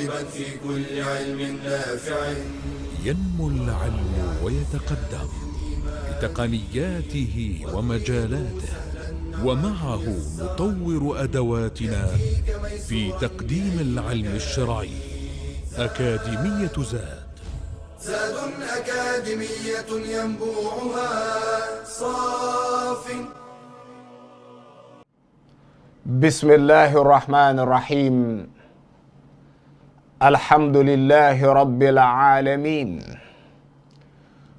راغبا في كل علم نافع. ينمو العلم ويتقدم بتقنياته ومجالاته، ومعه نطور أدواتنا في تقديم العلم الشرعي. أكاديمية زاد، زاد أكاديمية ينبوعها صاف. بسم الله الرحمن الرحيم. الحمد لله رب العالمين،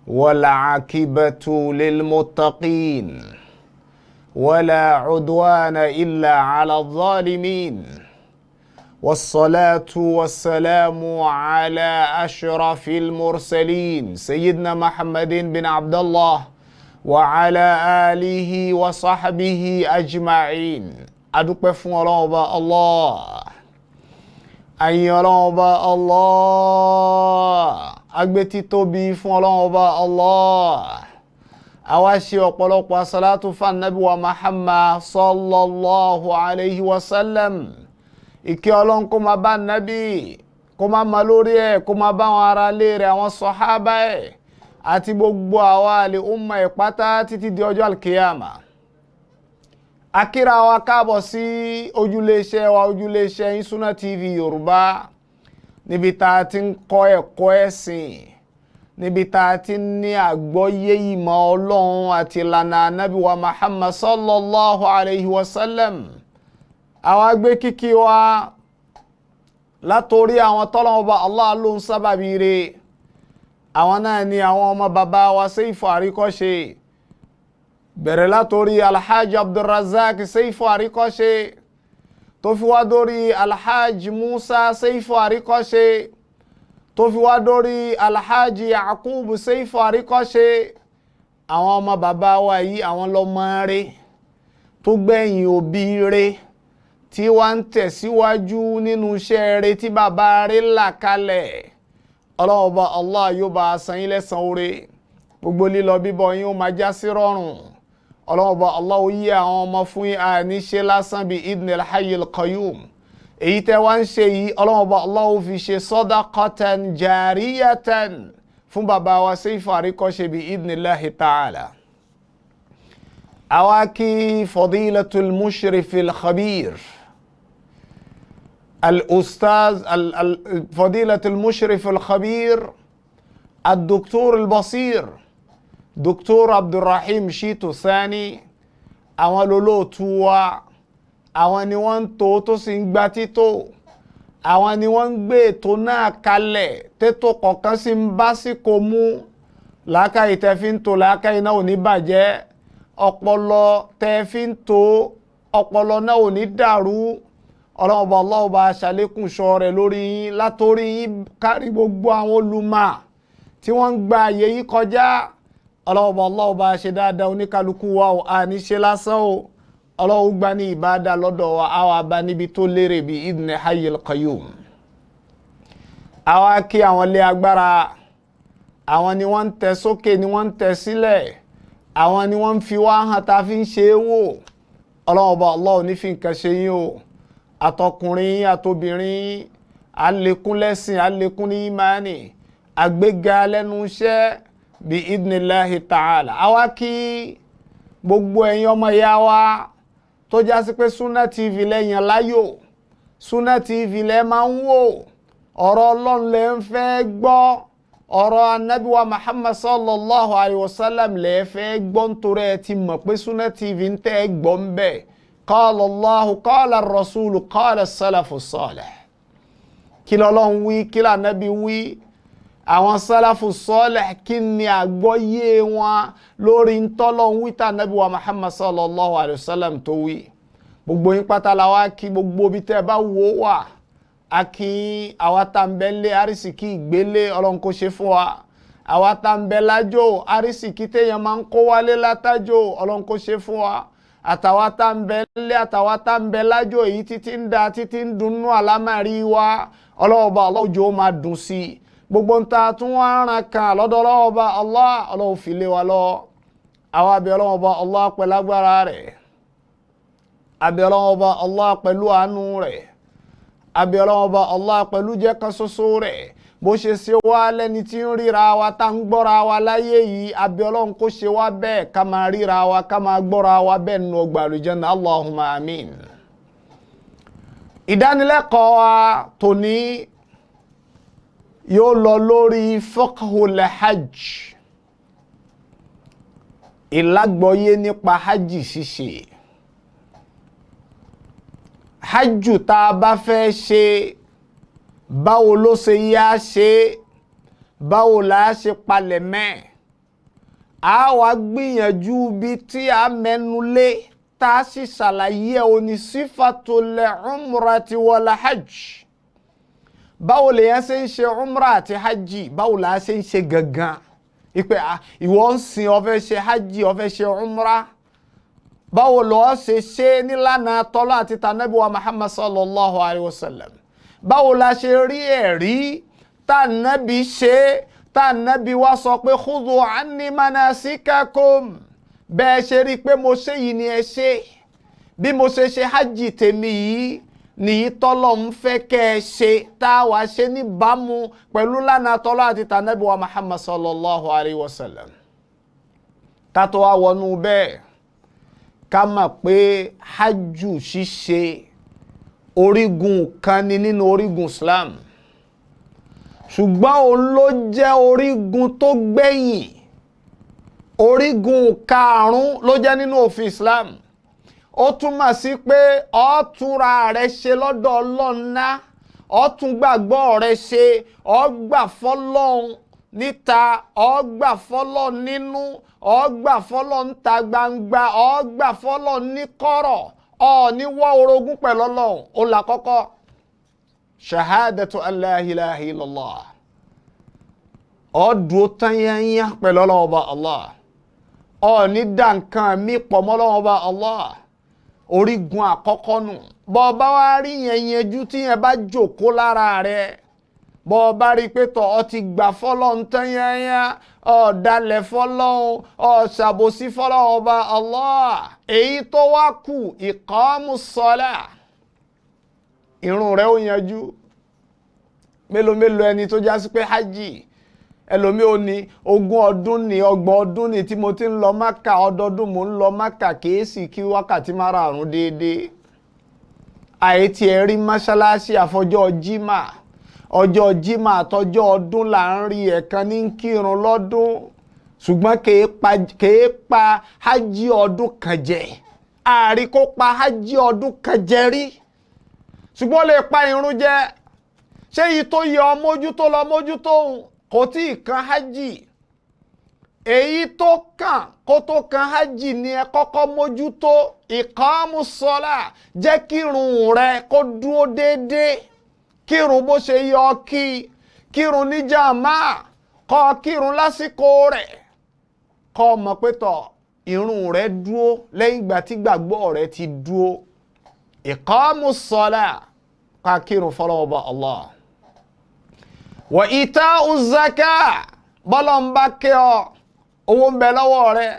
والعاقبة للمتقين، ولا عدوان إلا على الظالمين، والصلاة والسلام على أشرف المرسلين سيدنا محمد بن عبد الله وعلى آله وصحبه أجمعين. Adúpẹ́ fún Ọlọ́run Ọba Allah, àyìn Ọlọ́run Ọba Allah, agbétítóbi fún Ọlọ́run Ọba Allah. Àwa ṣe ọ̀pọ̀lọpọ̀ asalatu fún Ànábì wa Muhammad sallallahu alayhi wa sallam. Ìkẹ́ Ọlọ́run kó máa bá Ànábì, kó máa ma lórí ẹ̀, kó máa bá àwọn ará ilé rẹ̀, àwọn sọ̀hábà ẹ̀, àti gbogbo àwa àlè umma ẹ̀ pátá títí di ọjọ́ alkiyama. Akíra wa káàbọ̀ sí ojúléeṣẹ́ wa, ojúléeṣẹ́ yín Sunna TV Yorùbá, níbi tá a ti ń kọ́ ẹ̀kọ́ ẹ̀sìn, níbi tá a ti ń ní àgbọ́yé ìmọ̀ Ọlọ́run àti ìlànà Ànábì wa Muhammad sallallahu alayhi wa sallam. Àwa gbé kíkí wa látòrí àwọn tọ́lọ́run Ọba Allah ló ń sábàbí re. Àwọn náà ni àwọn ọmọ bàbá wa Seifu Àríkọ́ṣe, bẹ̀rẹ̀ látòrí Alhaji Abdulrazak Seifu Àríkọ́ṣe, tó fi wá dórí Alhaji Musa Seifu Àríkọ́ṣe, tó fi wá dórí Alhaji Yakubu Seifu Àríkọ́ṣe. Àwọn ọmọ bàbá wa yìí, àwọn lọ́mọ rẹ̀ tó gbẹ̀yìn òbí rẹ̀, tí wọ́n ń tẹ̀síwájú nínú iṣẹ́ rẹ̀ tí bàbá rẹ̀ là kalẹ̀. Ọlọ́run Ọba Allah yóò bá a san yín lẹ́san oore, gbogbo lílọ bíbọ̀ yín ó máa já sí rọrùn. Ọlọ́run Ọba Allah ó yí àwọn ọmọ fún yín, àní ṣe lásán bíi idnil hayyil qayyum. Èyí tẹ́ wá ń ṣe yìí, Ọlọ́run Ọba Allah ó fi ṣe sadaqatan jariyatan fún bàbá wa Seifu Àríkọ́ṣe bíi idnillahi ta'ala. Àwa kí fadilatul mushrifil khabir al-ustaz fadilatul mushrifil khabir ad-doktor al-basir Dr. Abdulrahim Shitu Sani. Àwọn lolóòtú wa, àwọn ni wọ́n ń tò tó sì ń gba títò, àwọn ni wọ́n ń gbé ètò náà kalẹ̀ tètò kọ̀ọ̀kan sì ń bá sí kò mú. Làákàyè tẹ́ fi ń tò, làákàyè náà ò ní bàjẹ́. Ọpọlọ tẹ́ fi ń tò, ọpọlọ náà ò ní dàrú. Ọlọ́run Ọba Allah bá ṣàlékún ṣọ́ rẹ̀ lórí yín, látorí yín kárí gbogbo àwọn olùmọ̀ tí wọ́n ń gba àyè yìí kọjá. Ọlọ́run Ọba Allah bá ṣe dáadáa oníkálukú wa ò àní ṣe lásán o. Ọlọ́run gba ní ìbáadá lọ́dọ̀ wa, àwa bá níbi tó lérè bí idni hayyil qayyum. Àwa kí àwọn ilé agbára, àwọn ni wọ́n ń tẹ sókè, ni wọ́n ń tẹ sílẹ̀, àwọn ni wọ́n ń fi wá hàn tá a fi ń ṣe é wò. Ọlọ́run Ọba Allah ò ní fi nǹkan ṣe yín o. Àtọkùnrin àtobìnrin, àlékún lẹ́sìn, àlékún ní ìmánì, àgbéga lẹ́nu iṣẹ́ bí idnillahi ta'ala. Àwa kí gbogbo ẹ̀yin ọmọ ìyá wa tó já sí pé Sunna TV lẹ́yìn láyò, Sunna TV lẹ́ máa ń wò, ọ̀rọ̀ Ọlọ́run lẹ́ ń fẹ́ gbọ́, ọ̀rọ̀ Ànábì wa Muhammad sallallahu alayhi wa sallam lẹ́ fẹ́ gbọ́, nítorí ẹ ti mọ̀ pé Sunna TV ń tẹ́ gbọ́ ń bẹ̀. Qala Allahu, qala rasulu, qala salafu salih. Kí lọ́lọ́run wí, kí l'Ànábì wí, àwọn sálàfù sọ́lẹ̀, kí ni àgbọ́yé wọn lórí ntọ́lọ́hún wíta Ànábì wa Muhammad sallallahu alayhi wa sallam tó wí. Gbogbo yín pátá la wá kí, gbogbo ibi tẹ́ ẹ bá wò wà á kí. Àwa tá ń bẹ lé, àrísìkí ìgbélé Ọlọ́run kó ṣe fún wa. Àwa tá ń bẹ lájò, àrísìkí téèyàn máa ń kó wálé látájò Ọlọ́run kó ṣe fún wa. Àtàwa tá ń bẹ lé, àtàwa tá ń bẹ lájò, èyí títí ń da títí ń dunnú àlámàrí wa, Ọlọ́run Ọba Allah jọ̀ọ́ máa dùn sí i. Gbogbo ń ta tún wá ràn kan lọ́dọ̀ Ọlọ́run Ọba Allah, Ọlọ́run fi lé wa lọ. Àwa abẹ́ Ọlọ́run Ọba Allah pẹ̀lú agbára rẹ̀, abẹ́ Ọlọ́run Ọba Allah pẹ̀lú àánú rẹ̀, Abẹ́ Ọlọ́run Ọba Allah pẹ̀lú jẹ́ kan ṣoṣo rẹ̀, bó ṣe ṣe wá lẹ́ni tí ń ríra wa tá ń gbọ́ra wa láyé yìí, abẹ́ Ọlọ́run kó ṣe wá bẹ́ẹ̀ ká máa ríra wa ká máa gbọ́ra wa bẹ́ẹ̀ nínú ọgbà àlùjánnà. Allahumma amin. Ìdánilẹ́kọ̀ọ́ wa tòní yóò lọ lórí fiqhul hajj, ìlágbọ́yé nípa hajj ṣíṣe. Hajj tá a bá fẹ́ ṣe, báwo ló ṣe yá ṣe, báwo la ṣe palẹ̀ mẹ́. A wá gbìyànjú bí tí a mẹ́nu lé tá a sì ṣàlàyé òní sífàtul umrati wal hajj. Báwo lèyàn ṣe ń ṣe umra àti hajj, báwo la ṣe ń ṣe gangan. Ìpè ìwọ ń sìn ó fẹ́ ṣe hajj, ó fẹ́ ṣe umra, báwo ló ṣe ṣe nílànà tọ́lá àti tànàbí wa Muhammad sallallahu alayhi wa sallam. Báwo la ṣe rí ẹ̀rí tànàbí ṣe, tànàbí wa sọ pé khudhu anni manasikakum, bẹ́ẹ̀ ṣe rí pé mo ṣe yìí ni ẹ ṣe, bí mo ṣe ṣe hajj tèmi yìí nìyí tọ́lọ̀ ń fẹ́ kẹ́ ẹ ṣe, tá a wá ṣe níbàámu pẹ̀lú lánàá tọ́lọ́ àti tànàbí wa Muhammad sallallahu alayhi wa sallam. Ká tó wá wọnú bẹ́ẹ̀, ká mọ̀ pé hajj ṣíṣe orígun kan ni nínú orígun Islam, ṣùgbọ́n òun ló jẹ́ orígun tó gbẹ̀yìn, orígun karùn-ún ló jẹ́ nínú òfin Islam. Ó túmọ̀ sí pé ó túnra rẹ̀ ṣe lọ́dọ̀ Ọlọ́run ná, ó tún gbàgbọ́ rẹ̀ ṣe, ó gbà fọ́lọ́run níta, ó gbà fọ́lọ́run nínú, ó gbà fọ́lọ́run níta gbangba, ó gbà fọ́lọ́run ní kọ̀rọ̀, ó ní wọ́ orogún pẹ̀lú Ọlọ́run. Ó là kọ́kọ́ shahadatu an la ilaha illallah, ó dúró tán yányá pẹ̀lú Ọlọ́run Ọba Allah, ó ní dá nǹkan mi pọ̀ mọ́ Ọlọ́run Ọba Allah. Orígun àkọ́kọ́ nù. Bọ́ ọ bá wá rí yẹn yanjú, tí yẹn bá jòkó lára rẹ̀, bọ́ ọ bá rí pé tọ̀ ọ ti gbà fọ́lọ́run tán yányá, ọ dalẹ̀ fọ́lọ́run, ọ ṣàbòsí fọ́lọ́run Ọba Allah, èyí tó wá kù ìkámù sọ́lá, irun rẹ̀ ó yanjú. Mélòó mélòó ẹni tó já sí pé hajj, ẹlòmí ò ní 20 ọdún ní 30 ọdún ní tí mo ti ń lọ Mákà, ọdọọdún mò ń lọ Mákà, kìí kí wákàtí márààrún déédéé. Àìtí ẹ rí mọ́ṣáláṣí àfọjọ́ jimá, ọjọ́ jimá àtọjọ́ ọdún là ń rí ẹ̀kan ní kírun lọ́dún, ṣùgbọ́n kìí pa hajj ọdún kan jẹ. Àrí kó pa hajj ọdún kan jẹ rí, ṣùgbọ́n lè pa irun jẹ. Ṣé èyí tó yẹ ọ mójútó lọ mójútó òun kò tí ì kan hajj? Èyí tó kàn kó tó kan hajj ni ẹ kọ́kọ́ mójútó ìkámú sọ́lá, jẹ́ kírun rẹ kó dúró déédéé, kírun bó ṣe yọ kí, kírun ní jàmá, kó kírun lásìkò rẹ̀, kó mọ̀ pé tọ̀ irun rẹ dúró lẹ́yìn ìgbà tí gbàgbọ́ rẹ ti dúró. Ìkámú sọ́lá, ká kírun fọlọ́wọ́ bá Allah. Wa ita'u zaka, bọ́lọ̀ ń bá kẹ́ ọ, owó ń bẹ lọ́wọ́ rẹ.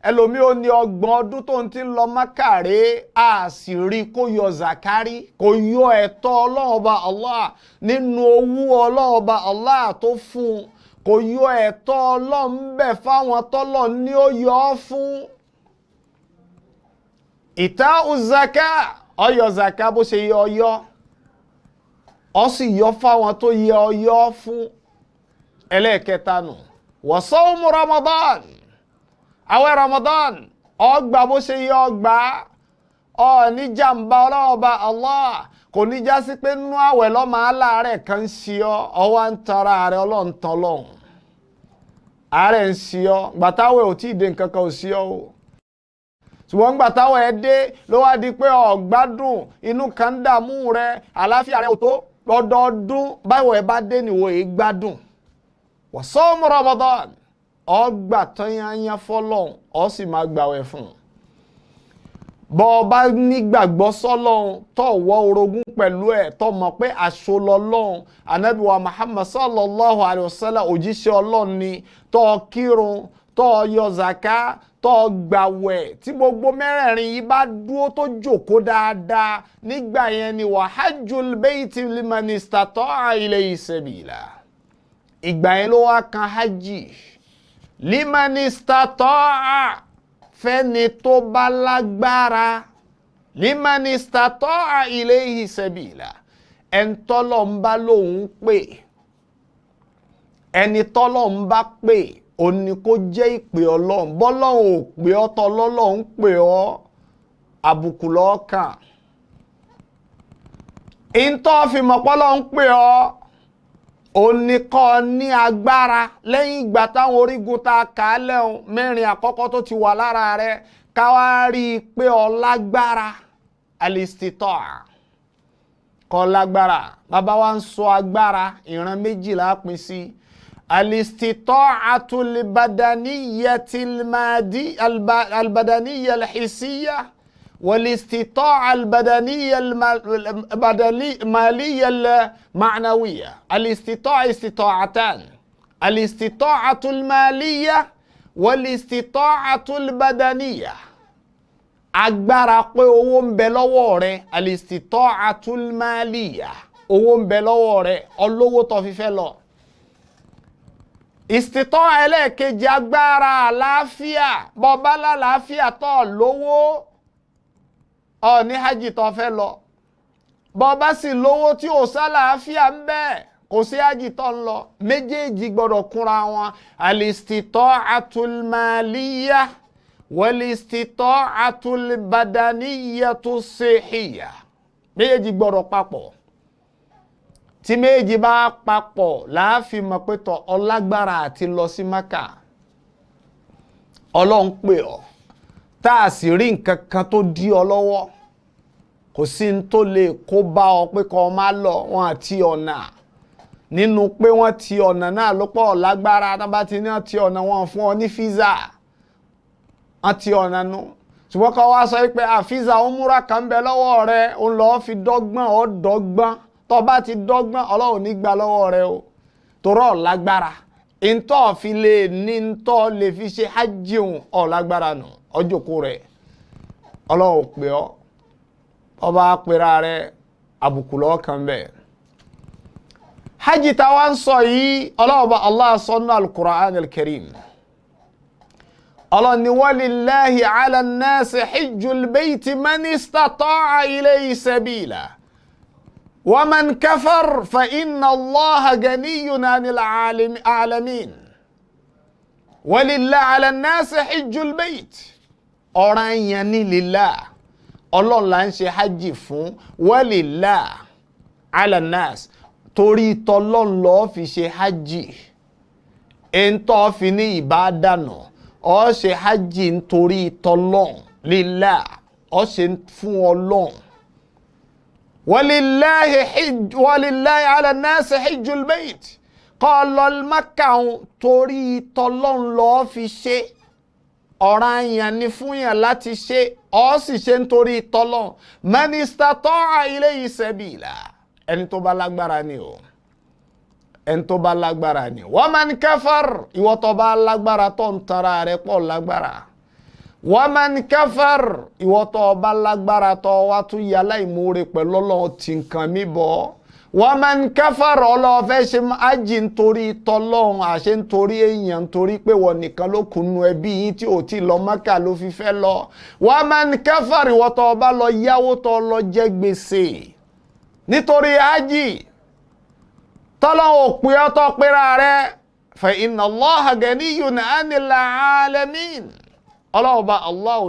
Ẹlòmí ò ní 30 ọdún tó ń ti lọ Mákà rè, a sì rí kó yọ zakari, kó yọ ẹ̀tọ́ Ọlọ́run Ọba Allah nínú owó Ọlọ́run Ọba Allah tó fún un, kò yọ ẹ̀tọ́ Ọlọ́run bẹ̀ fáwọn tọ́lọ̀ ní ó yọ ọ́ fún. Ita'u zaka, ó yọ zaka bó ṣe yọ ọyọ́, ó sì yọ fáwọn tó yẹ ọyọ́ fún. Ẹlẹ́ẹ̀kẹta nù, wa sawmu Ramadan, àwẹ̀ Ramadan, ó gbà bó ṣe yẹ ọgbà, ó ní jàǹbá Ọlọ́run Ọba Allah, kò ní já sí pé nú àwẹ̀ lọ́mọ aláàárẹ̀ kan ń ṣe ọ́, ọwọ́ ń tara ààrẹ Ọlọ́run tán lọ́hùn. Àárẹ̀ ń ṣe ọ́, gbàtàwẹ̀ ò tí ì dé nǹkan kan ò ṣe ọ́ o. Ṣùgbọ́n gbàtàwẹ̀ ẹ dé ló wá di pé o gbádùn, inú kan ń dààmú rẹ, àlàáfíà rẹ ò tó. Lọ́dọọdún báwo ẹ bá dé nìwọ èé gbádùn. Wa sawmu Ramadan, ó gbà tán yányá fọ́lọ́hun, ó sì máa gbàwẹ̀ fún un. Bọ́ ọ bá nígbàgbọ́ sọ́lọ́hun, tó wọ́ orogún pẹ̀lú ẹ̀, tó mọ̀ pé àṣọ lọ́lọ́hun, Ànábì wa Muhammad sallallahu alayhi wa sallam òjíṣẹ́ Ọlọ́run ni, tó kírun, tó yọ zaka, tó gbàwẹ̀, tí gbogbo mẹ́rẹ̀ẹ̀rin yìí bá dúró tó jókòó dáadáa, nígbà yẹn ni wa hajjul bayti liman istata'a ilayhi sabila. Ìgbà yẹn ló wá kan hajj. Liman istata'a, fẹ́ni tó bá lágbára. Liman istata'a ilayhi sabila, ẹni tọ́lọ̀ ń bá lòun pè, ẹni tọ́lọ̀ ń bá pè, ó ní kó jẹ́ ìpè Ọlọ́run. Bọ́lọ́run ò pè ọ́, tọ́lọ́lọ́run pè ọ́, àbùkù lọ́ọ̀kàn. Ìntọ́ fi mọ̀ pọ́lọ́run pè ọ́, ó ní kó ní agbára lẹ́yìn ìgbà táwọn orígun ta kà á lẹ́hùn mẹ́rin àkọ́kọ́ tó ti wà lára rẹ̀, ká wá rí i pé ọ lágbára. Alistitọ́ kó lágbára. Bàbá wa ń sọ agbára, ìran méjìlá pín sí. Alistita'atu albadaniyyati albadaniyya alhissiyya walistita'a albadaniyya almaliyya alma'nawiyya. Alistita'a istita'atan, alistita'atu almaliyya walistita'atu albadaniyya. Agbára pé owó ń bẹ lọ́wọ́ rẹ, alistita'atu almaliyya, owó ń bẹ lọ́wọ́ rẹ, ọlọ́wọ́ tó fi fẹ́ lọ. Ìsìtọ́ ẹlẹ́ẹ̀kejì, agbára àlàáfíà. Bọ́bá lálàáfíà tó lówó, ọ ní hajj tó fẹ́ lọ. Bọ́bá sì lówó tí ò sálàáfíà ń bẹ, kò sí hajj tó ń lọ. Méjèèjì gbọ́dọ̀ kúnra wọn. Alistita'atul maliyya walistita'atul badaniyyatu sihiyya, méjèèjì gbọ́dọ̀ papọ̀. Tí méjì bá papọ̀ láàfin mọ̀ pé tọ̀ ọlágbára àti lọ sí Mákà. Ọlọ́run pè ọ́, tá a sì rí nǹkan kan tó dí ọ lọ́wọ́, kò sí ní tó lè kó bá ọ pé kó o má lọ. Wọn àti ọ̀nà nínú pé wọ́n ti ọ̀nà náà ló pọ̀ lágbára. Tá bá ti ní ti ọ̀nà, wọn fún ọ ní fíìsà, wọ́n ti ọ̀nà nu. Ṣùgbọ́n kó wá sọ pé àfíìsà ó múra kan bẹ lọ́wọ́ rẹ, òun lọ́ọ́ fi dọ́gbọ́n ọ́ dọ́gbọ́n. Tó bá ti dọ́gbọ́n, Ọlọ́run ní gbà lọ́wọ́ rẹ o, torọ́ lágbára. Ntọ́ fi lè ní ntọ́ lè fi ṣe hajj ọ̀ lágbára nù, ọjọ́kó rẹ̀ Ọlọ́run pè ọ́. Ọba pera rẹ, àbùkù lọ́ọ̀kan bẹ́ẹ̀. Hajj táwa ń sọ yìí, Ọlọ́run bá Allah sọ nínú al-Qur'an al-Karim. Ọlọ́run ní walillahi ala nnasi hijjul bayti man istata'a ilayhi sabila. ومن كفر فإن الله غني عن العالمين. ولله على الناس حج البيت. Ọ̀ranyàn ni lillah, Ọlọ́run là ń ṣe hajj fún. Walillah ala nnas, torí tọlọ́run ló fi ṣe hajj. Ẹ̀ńtọ́ fi ní ìbádànà, ó ṣe hajj nítorí tọlọ́run, lillah, ó ṣe fún Ọlọ́run. Walillahi ala nasi hijjul bayt, kọ́ lọ Mákà torí tọlọ́run lọ́ọ́ fi ṣe. Ọ̀ranyàn ni fún yàn láti ṣe, ó sì ṣe nítorí tọlọ́run. Man istata'a ilayhi sabila, ẹni tó bá lágbára ni o, ẹni tó bá lágbára ni. Wa man kafar, ìwọ tó bá lágbára tó ń tara rẹ pọ̀ lágbára. Wa man kafar, ìwọ tó bá lágbára tó wá tún yà láìmoore pẹ̀lú Ọlọ́run tí nǹkan mi bọ̀. Wa man kafar, Ọlọ́run fẹ́ ṣe ájì nítorí tọlọ́run, àṣẹ nítorí èèyàn, nítorí pé wọ́n nìkan ló kùnú ẹbí yín tí ò tí lọ Mákà ló fi fẹ́ lọ. Wa man kafar, ìwọ tó bá lọ yáwó tó lọ jẹ gbèsè nítorí ájì tọ́lọ́run ò pè ọ́ tó pera rẹ̀. Fa inna Allaha ganiyyun 'anil 'alamin. Ọlọ́run bá Allah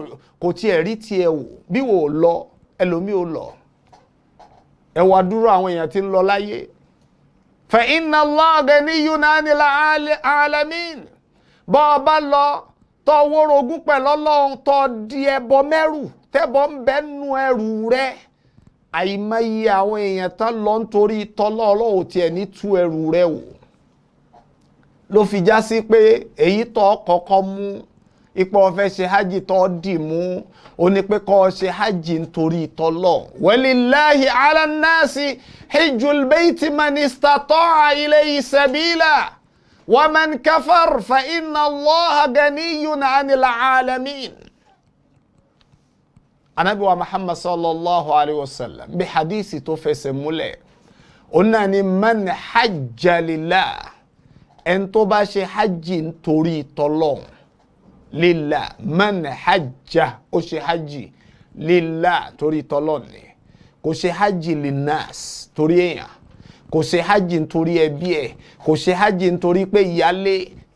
kò tiẹ̀ rí tiẹ̀ wò, bí wò lọ ẹlòmíì ò lọ. Ẹ wá dúró àwọn èèyàn tí ń lọ láyé. Fa inna Allaha ganiyyun 'anil 'alamin. Bọ́ ọ bá lọ tọ́ wórogún pẹ̀lú Ọlọ́run, tọ́ di ẹbọ mẹ́rù, tẹ́bọ ń bẹ nú ẹrù rẹ. Àìmọye àwọn èèyàn tán lọ nítorí tọ́lọ́, Ọlọ́run tiẹ̀ ní tú ẹrù rẹ wò. Ló fi já sí pé èyí tó kọ́kọ́ mú ipò ọ̀fẹ́ ṣe hajj tó dì mú, ó ní pé kó ṣe hajj nítorí tọ́lọ̀. Walillahi ala nnasi hijjul bayti man istata'a ilayhi sabila. Wa man kafar fa inna Allaha ganiyyun 'anil 'alamin. Anabi wa Muhammad sallallahu alayhi wa sallam bí hadisi tó fẹsẹ̀ múlẹ̀, ó náà ní man hajja lillah, ẹni tó bá ṣe hajj nítorí tọlọ́hun, lillah, man hajja, ó ṣe hajj lillah torí tọlọ́hun ni, kò ṣe hajj linnas torí èèyàn, kò ṣe hajj nítorí ẹbí ẹ, kò ṣe hajj nítorí pé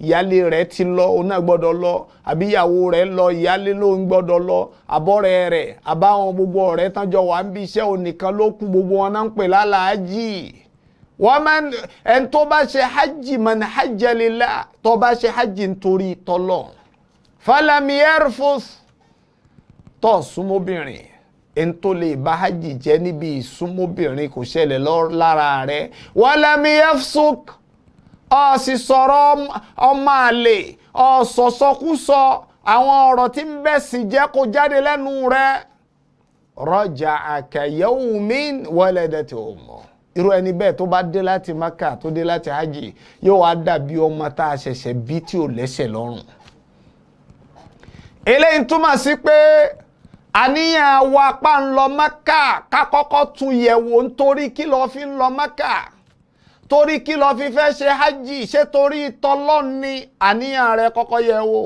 ìyálé rẹ̀ ti lọ òun náà gbọ́dọ̀ lọ, àbí ìyàwó rẹ̀ lọ ìyálé ló ń gbọ́dọ̀ lọ, àbọ̀rẹ́ rẹ̀ àbáwọn gbogbo ọ̀rẹ́ tán jọ wà ń bí iṣẹ́ ònìkan ló kú, gbogbo wọn náà ń pè lálàájì. Wọ́n máa ń ẹni tó bá ṣe hajj man hajja lillah, tó bá ṣe hajj nítorí tọ́lọ̀, falam yarfuth, tó súnmọ́bìnrin, ẹni tó lè bá hajj jẹ́ níbi ìsúnmọ́bìnrin kò ṣẹlẹ̀ lára rẹ̀, walam yafsuk, ó sì sọ̀rọ̀ ọmọ àlè, ó sọ̀sọ́kúsọ, àwọn ọ̀rọ̀ tí ń bẹ̀sìn jẹ́ kó jáde lẹ́nu rẹ̀, raja'a ka yawmin waladatu ummuh. Irú ẹni bẹ́ẹ̀ tó bá dé láti Maka tó dé láti hajj yóò wá dàbí ọmọ tá a ṣẹ̀ṣẹ̀ bí tí ò lẹ́sẹ̀ lọ́rùn. Eléyìí túmọ̀ sí pé àníyàn wa pa ń lọ Maka ká kọ́kọ́ tún yẹ̀wò nítorí kí ló fi ń lọ Maka, torí kí ló fi fẹ́ ṣe hajj, ṣé torí tọlọ́run ni? Àníyàn rẹ kọ́kọ́ yẹ̀wò.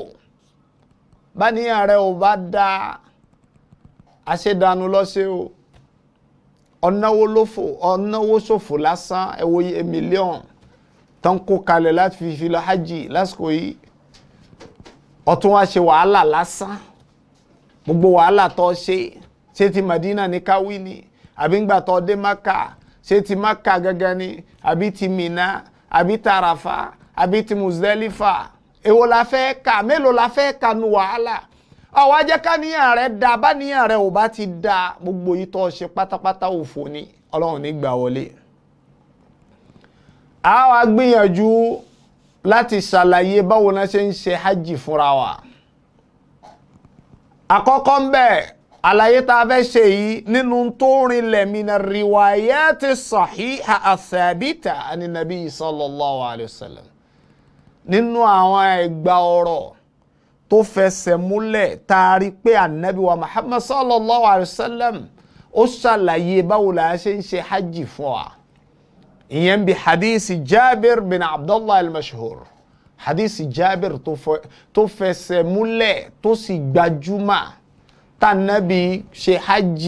Báníyàn rẹ ò bá da, àṣedànù lọ́sẹ̀ o, ọ̀nàwó lófò, ọ̀nàwó ṣòfò lásán. Ẹ wo iye mílíọ̀nù tó ń kó kalẹ̀ láti fi lọ hajj lásìkò yìí, ọtún wá ṣe wàhálà lásán. Gbogbo wàhálà tó ṣe, ṣé ti Madina ní káwí ni, àbí ńgbà tó dé Maka, ṣé ti Maka gangan ni, àbí ti Mina, àbí Tarafa, àbí ti Muzdalifa, èwo la fẹ́ kà, mélòó la fẹ́ kà nu wàhálà? Ó wá jẹ́ káníyàn rẹ̀ da, báníyàn rẹ̀ ò bá ti da, gbogbo yìí tó ṣe pátápátá òfò ni, Ọlọ́run ní gbà wọlé. A wá gbìyànjú láti ṣàlàyé báwo la ṣe ń ṣe hajj fúnra wa. Àkọ́kọ́ ń bẹ̀, àlàyé tá a fẹ́ ṣe yìí nínú tó rinlẹ̀ mina riwayati sahiha athabita ani nabi sallallahu alayhi wa sallam, nínú àwọn ẹgbà ọ̀rọ̀ tó fẹsẹ̀ múlẹ̀ tá a rí pé ànábì wa Muhammad sallallahu alayhi wa sallam ó ṣàlàyé báwo la ṣe ń ṣe hajj fún wa. Ìyẹn bí hadisi Jabir bin Abdullah al-mashhur, hadisi Jabir tó fẹsẹ̀ múlẹ̀ tó sì gbajúmọ̀, tá nábì ṣe hajj,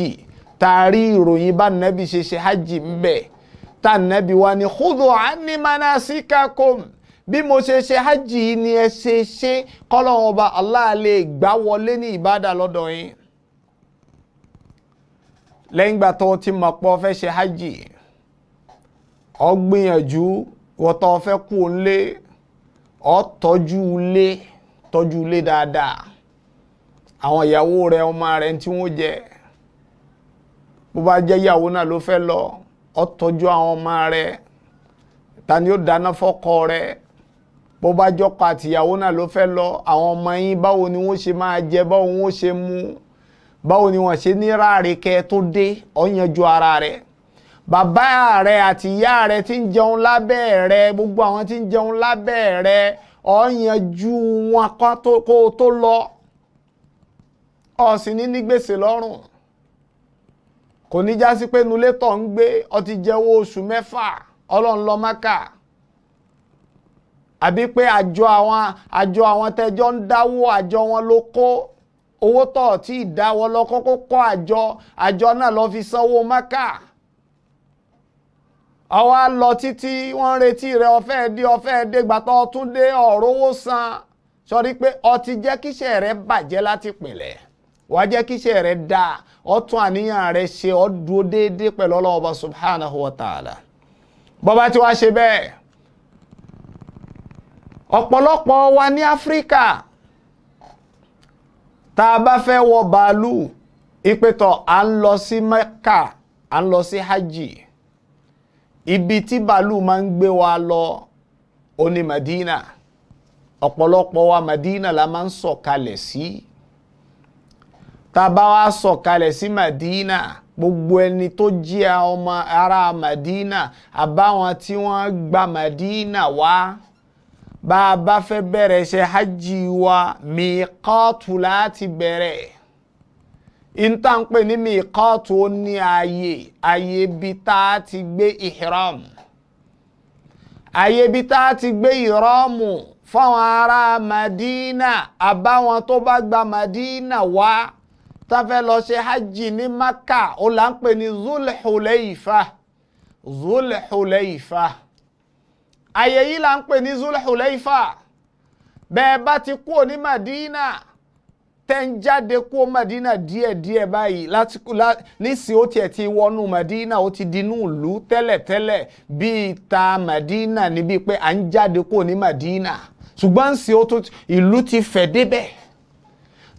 tá rí ìròyìn bá nábì ṣe ṣe hajj ń bẹ̀, tá nábì wa ní khudhu anni manasikakum, bí mo ṣe ṣe hajj ni ẹ ṣe ṣe, kọ́lọ́hun ọba Allah lè gbà wọlé ní ìbádà lọ́dọ̀ yín. Lẹ́yìn ìgbà tó ti mọ̀ pé o fẹ́ ṣe hajj, ó gbìyànjú wọ́tọ́ fẹ́ kú òǹlé, ó tọ́jú ilé, tọ́jú ilé dáadáa, àwọn ìyàwó rẹ̀, ọmọ rẹ̀ tí wọ́n jẹ, bó bá jẹ́ ìyàwó náà ló fẹ́ lọ, ó tọ́jú àwọn ọmọ rẹ̀, ta ni ó dáná fọ́kọ rẹ̀, bó bá jọ́kọ àtìyàwó náà ló fẹ́ lọ, àwọn ọmọ yín báwo ni wọ́n ṣe máa jẹ, báwo wọ́n ṣe mu, báwo ni wọ́n ṣe ní ráàrí kẹ́ tó dé, ó yanjú ara rẹ̀. Bàbá rẹ̀ àti ìyá rẹ̀ tí ń jẹun lábẹ́ rẹ̀, gbogbo àwọn tí ń jẹun lábẹ́ rẹ̀, ó yanjú wọn kó tó lọ. Ó sì ní ní gbèsè lọ́rùn. Kò ní já sí pé nulẹ̀ tó ń gbé, ó ti jẹ́wọ́ oṣù mẹ́fà, Ọlọ́run lọ Mákà. Àbí pé àjọ àwọn tẹjọ́ ń dáwó, àjọ wọn ló kó owó tó tí ì dáwọ́ lọ kọ́kọ́ kọ́ àjọ, àjọ náà lọ fi sanwó Mákà. Ó wá lọ títí wọ́n ń retí rẹ̀, ọ̀fẹ́ dé, gbàtọ́ tún dé ọ̀rọ̀ owó san. Sọrí pé ó ti jẹ́ kíṣẹ́ rẹ̀ bàjẹ́ láti pìnlẹ̀, wàá jẹ́ kíṣẹ́ rẹ̀ dáa, ó tún àníyàn rẹ̀ ṣe, ó dúró déédéé pẹ̀lú Ọlọ́run Ọba subhanahu wa ta'ala. Bọ́bá tí wàá ṣe bẹ́ẹ̀, ọ̀pọ̀lọpọ̀ wa ní Áfíríkà, tá a bá fẹ́ wọ bàálù, ìpètọ̀ à ń lọ sí Mẹ́kà, à ń lọ sí hajj, ibi tí bàálù máa ń gbé wa lọ ó ní Madina. Ọ̀pọ̀lọpọ̀ wa Madina la máa ń sọ̀kalẹ̀ sí. Tá a bá wá sọ̀kalẹ̀ sí Madina, gbogbo ẹni tó jẹ́ ọmọ ará Madina àbáwọn tí wọ́n gba Madina wá, Bá a bá fẹ́ bẹ̀rẹ̀ ṣe hajj wa, miqatu láti bẹ̀rẹ̀. Ìta ń pè ní miqatu, ó ní ààyè, ààyè bí tá a ti gbé ihram, ààyè bí tá a ti gbé ihramu fáwọn ará Madina àbáwọn tó bá gba Madina wá tá fẹ́ lọ ṣe hajj ní Maka, ó là ń pè ní Zulhuleifa. Zulhuleifa, àyè yìí là ń pè ní Zulhuleifa. Bẹ́ẹ̀ bá ti kúrò ní Madina, tẹ́ ń jáde kúrò Madina díẹ̀díẹ̀ báyìí nísìnyí, ó tiẹ̀ ti wọnú Madina, ó ti dinú ìlú tẹ́lẹ̀tẹ́lẹ̀ bíi ta Madina níbi pé à ń jáde kúrò ní Madina, ṣùgbọ́n sí ó tún ìlú ti fẹ̀ débẹ̀.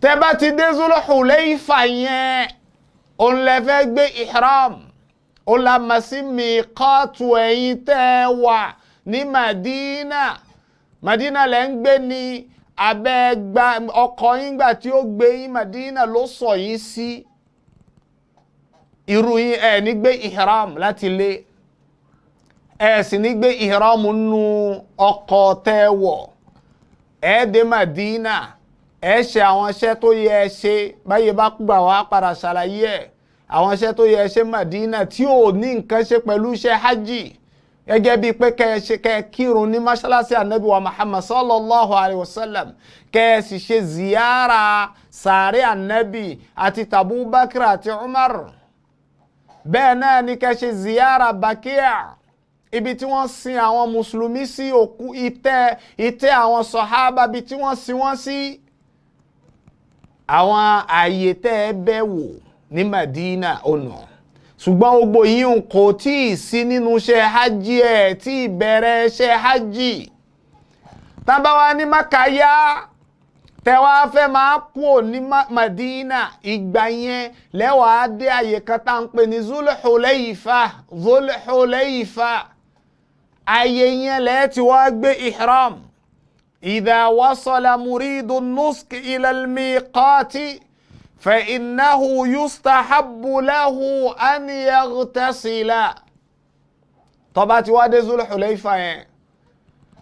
Tẹ́ bá ti dé Zulhuleifa yẹn, òun lè fẹ́ gbé ihram, òun la mà sí miqatu ẹ̀yin tẹ́ wà ní Madina. Madina lẹ́ ń gbé ní abẹ́ gba ọkọ̀ yín gbà tí ó gbé yín Madina ló sọ yín sí. Irú yín ẹ̀ ní gbé ihram láti lé, ẹ̀ sì ní gbé ihram nú ọkọ̀ tẹ́ wọ̀. Ẹ̀ dé Madina, ẹ̀ ṣe àwọn iṣẹ́ tó yẹ ẹ ṣe báyìí bá gbà wá padà ṣàlàyé ẹ̀, àwọn iṣẹ́ tó yẹ ẹ ṣe Madina tí ò ní nǹkan ṣe pẹ̀lú iṣẹ́ hajj, gẹ́gẹ́ bíi pé kẹ́ ẹ ṣe kẹ́ ẹ kírun ní mọ́ṣáláṣí ànábì wa Muhammad sallallahu alayhi wa sallam, kẹ́ ẹ sì ṣe ziyara sàárẹ̀ ànábì àti tàbúbákìrì àti Umar. Bẹ́ẹ̀ náà ni kẹ́ ẹ ṣe ziyara Bakia, ibi tí wọ́n sin àwọn mùsùlùmí sí, òkú ìtẹ́ ìtẹ́ àwọn sọ̀hábà, ibi tí wọ́n sin wọ́n sí. Àwọn ààyè tẹ́ ẹ bẹ̀ wò ní Madina ọ̀nà, ṣùgbọ́n gbogbo yìí kò tí ì sí nínú iṣẹ́ hajj, ẹ̀ tí ì bẹ̀rẹ̀ iṣẹ́ hajj. Tábà wá ní Maka yá, tẹ́wá fẹ́ máa kúò ní Madina, ìgbà yẹn lẹ́wàá dé àyè kan tá à ń pè ní Zulhuleifa. Zulhuleifa, àyè yẹn lẹ́ẹ̀ tí wàá gbé ihram. Idha wasala muridu nusk ila al-miqati فإنه يستحب له أن يغتسل. Tó bá ti wá dé Zulhuleifa yẹn,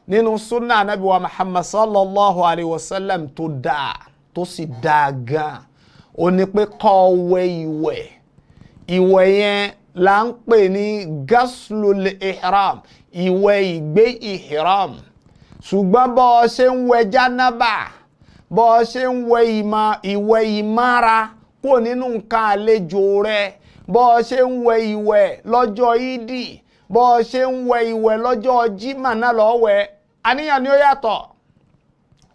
nínú sunna Ànábì wa Muhammad sallallahu alayhi wa sallam tó dáa, tó sì dáa gan, ó ní pé kó wẹ̀ ìwẹ̀. Ìwẹ̀ yẹn là ń pè ní gaslul ihram, ìwẹ̀ ìgbé ihram. Ṣùgbọ́n bó o ṣe ń wẹ̀ jánábà, bó o ṣe ń wẹ̀ ìwẹ̀ ìmára kó nínú nǹkan àlejò rẹ, bó o ṣe ń wẹ̀ ìwẹ̀ lọ́jọ́ ìdì, bó o ṣe ń wẹ̀ ìwẹ̀ lọ́jọ́ jímà náà lọ́ọ́ wẹ̀, àníyàn ni ó yàtọ̀.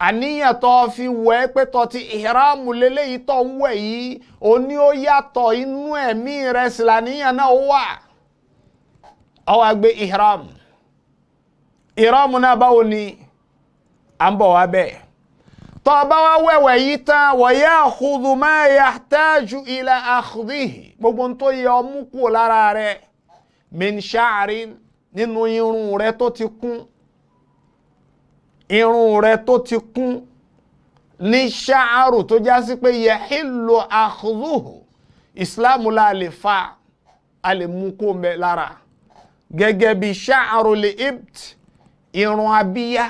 Àníyàn tó fi wẹ̀ pé tó ti ìhìrámù lélẹ́yìí tó ń wẹ̀ yìí, òní ó yàtọ̀, inú ẹ̀mí rẹ̀ sì làníyàn náà ó wà. Ó wá gbé ìhìrámù. Ìhìrámù náà báwo ni? À ń bọ̀ wá bẹ́ẹ̀. Tó bá wá wẹ̀wẹ̀ yìí tán, wa ya'khudhu ma yahtaju ila akhdhihi, gbogbo tó yẹ ọmú kúrò lára rẹ̀, min sha'rin, nínú irun rẹ̀ tó ti kún, irun rẹ̀ tó ti kún ní ṣáàrù tó já sí pé yahillu akhdhuhu, ìsìláàmù la lè fa, a lè mú kó mẹ́ lára, gẹ́gẹ́ bí ṣáàrù lè ibt, irun abíyá,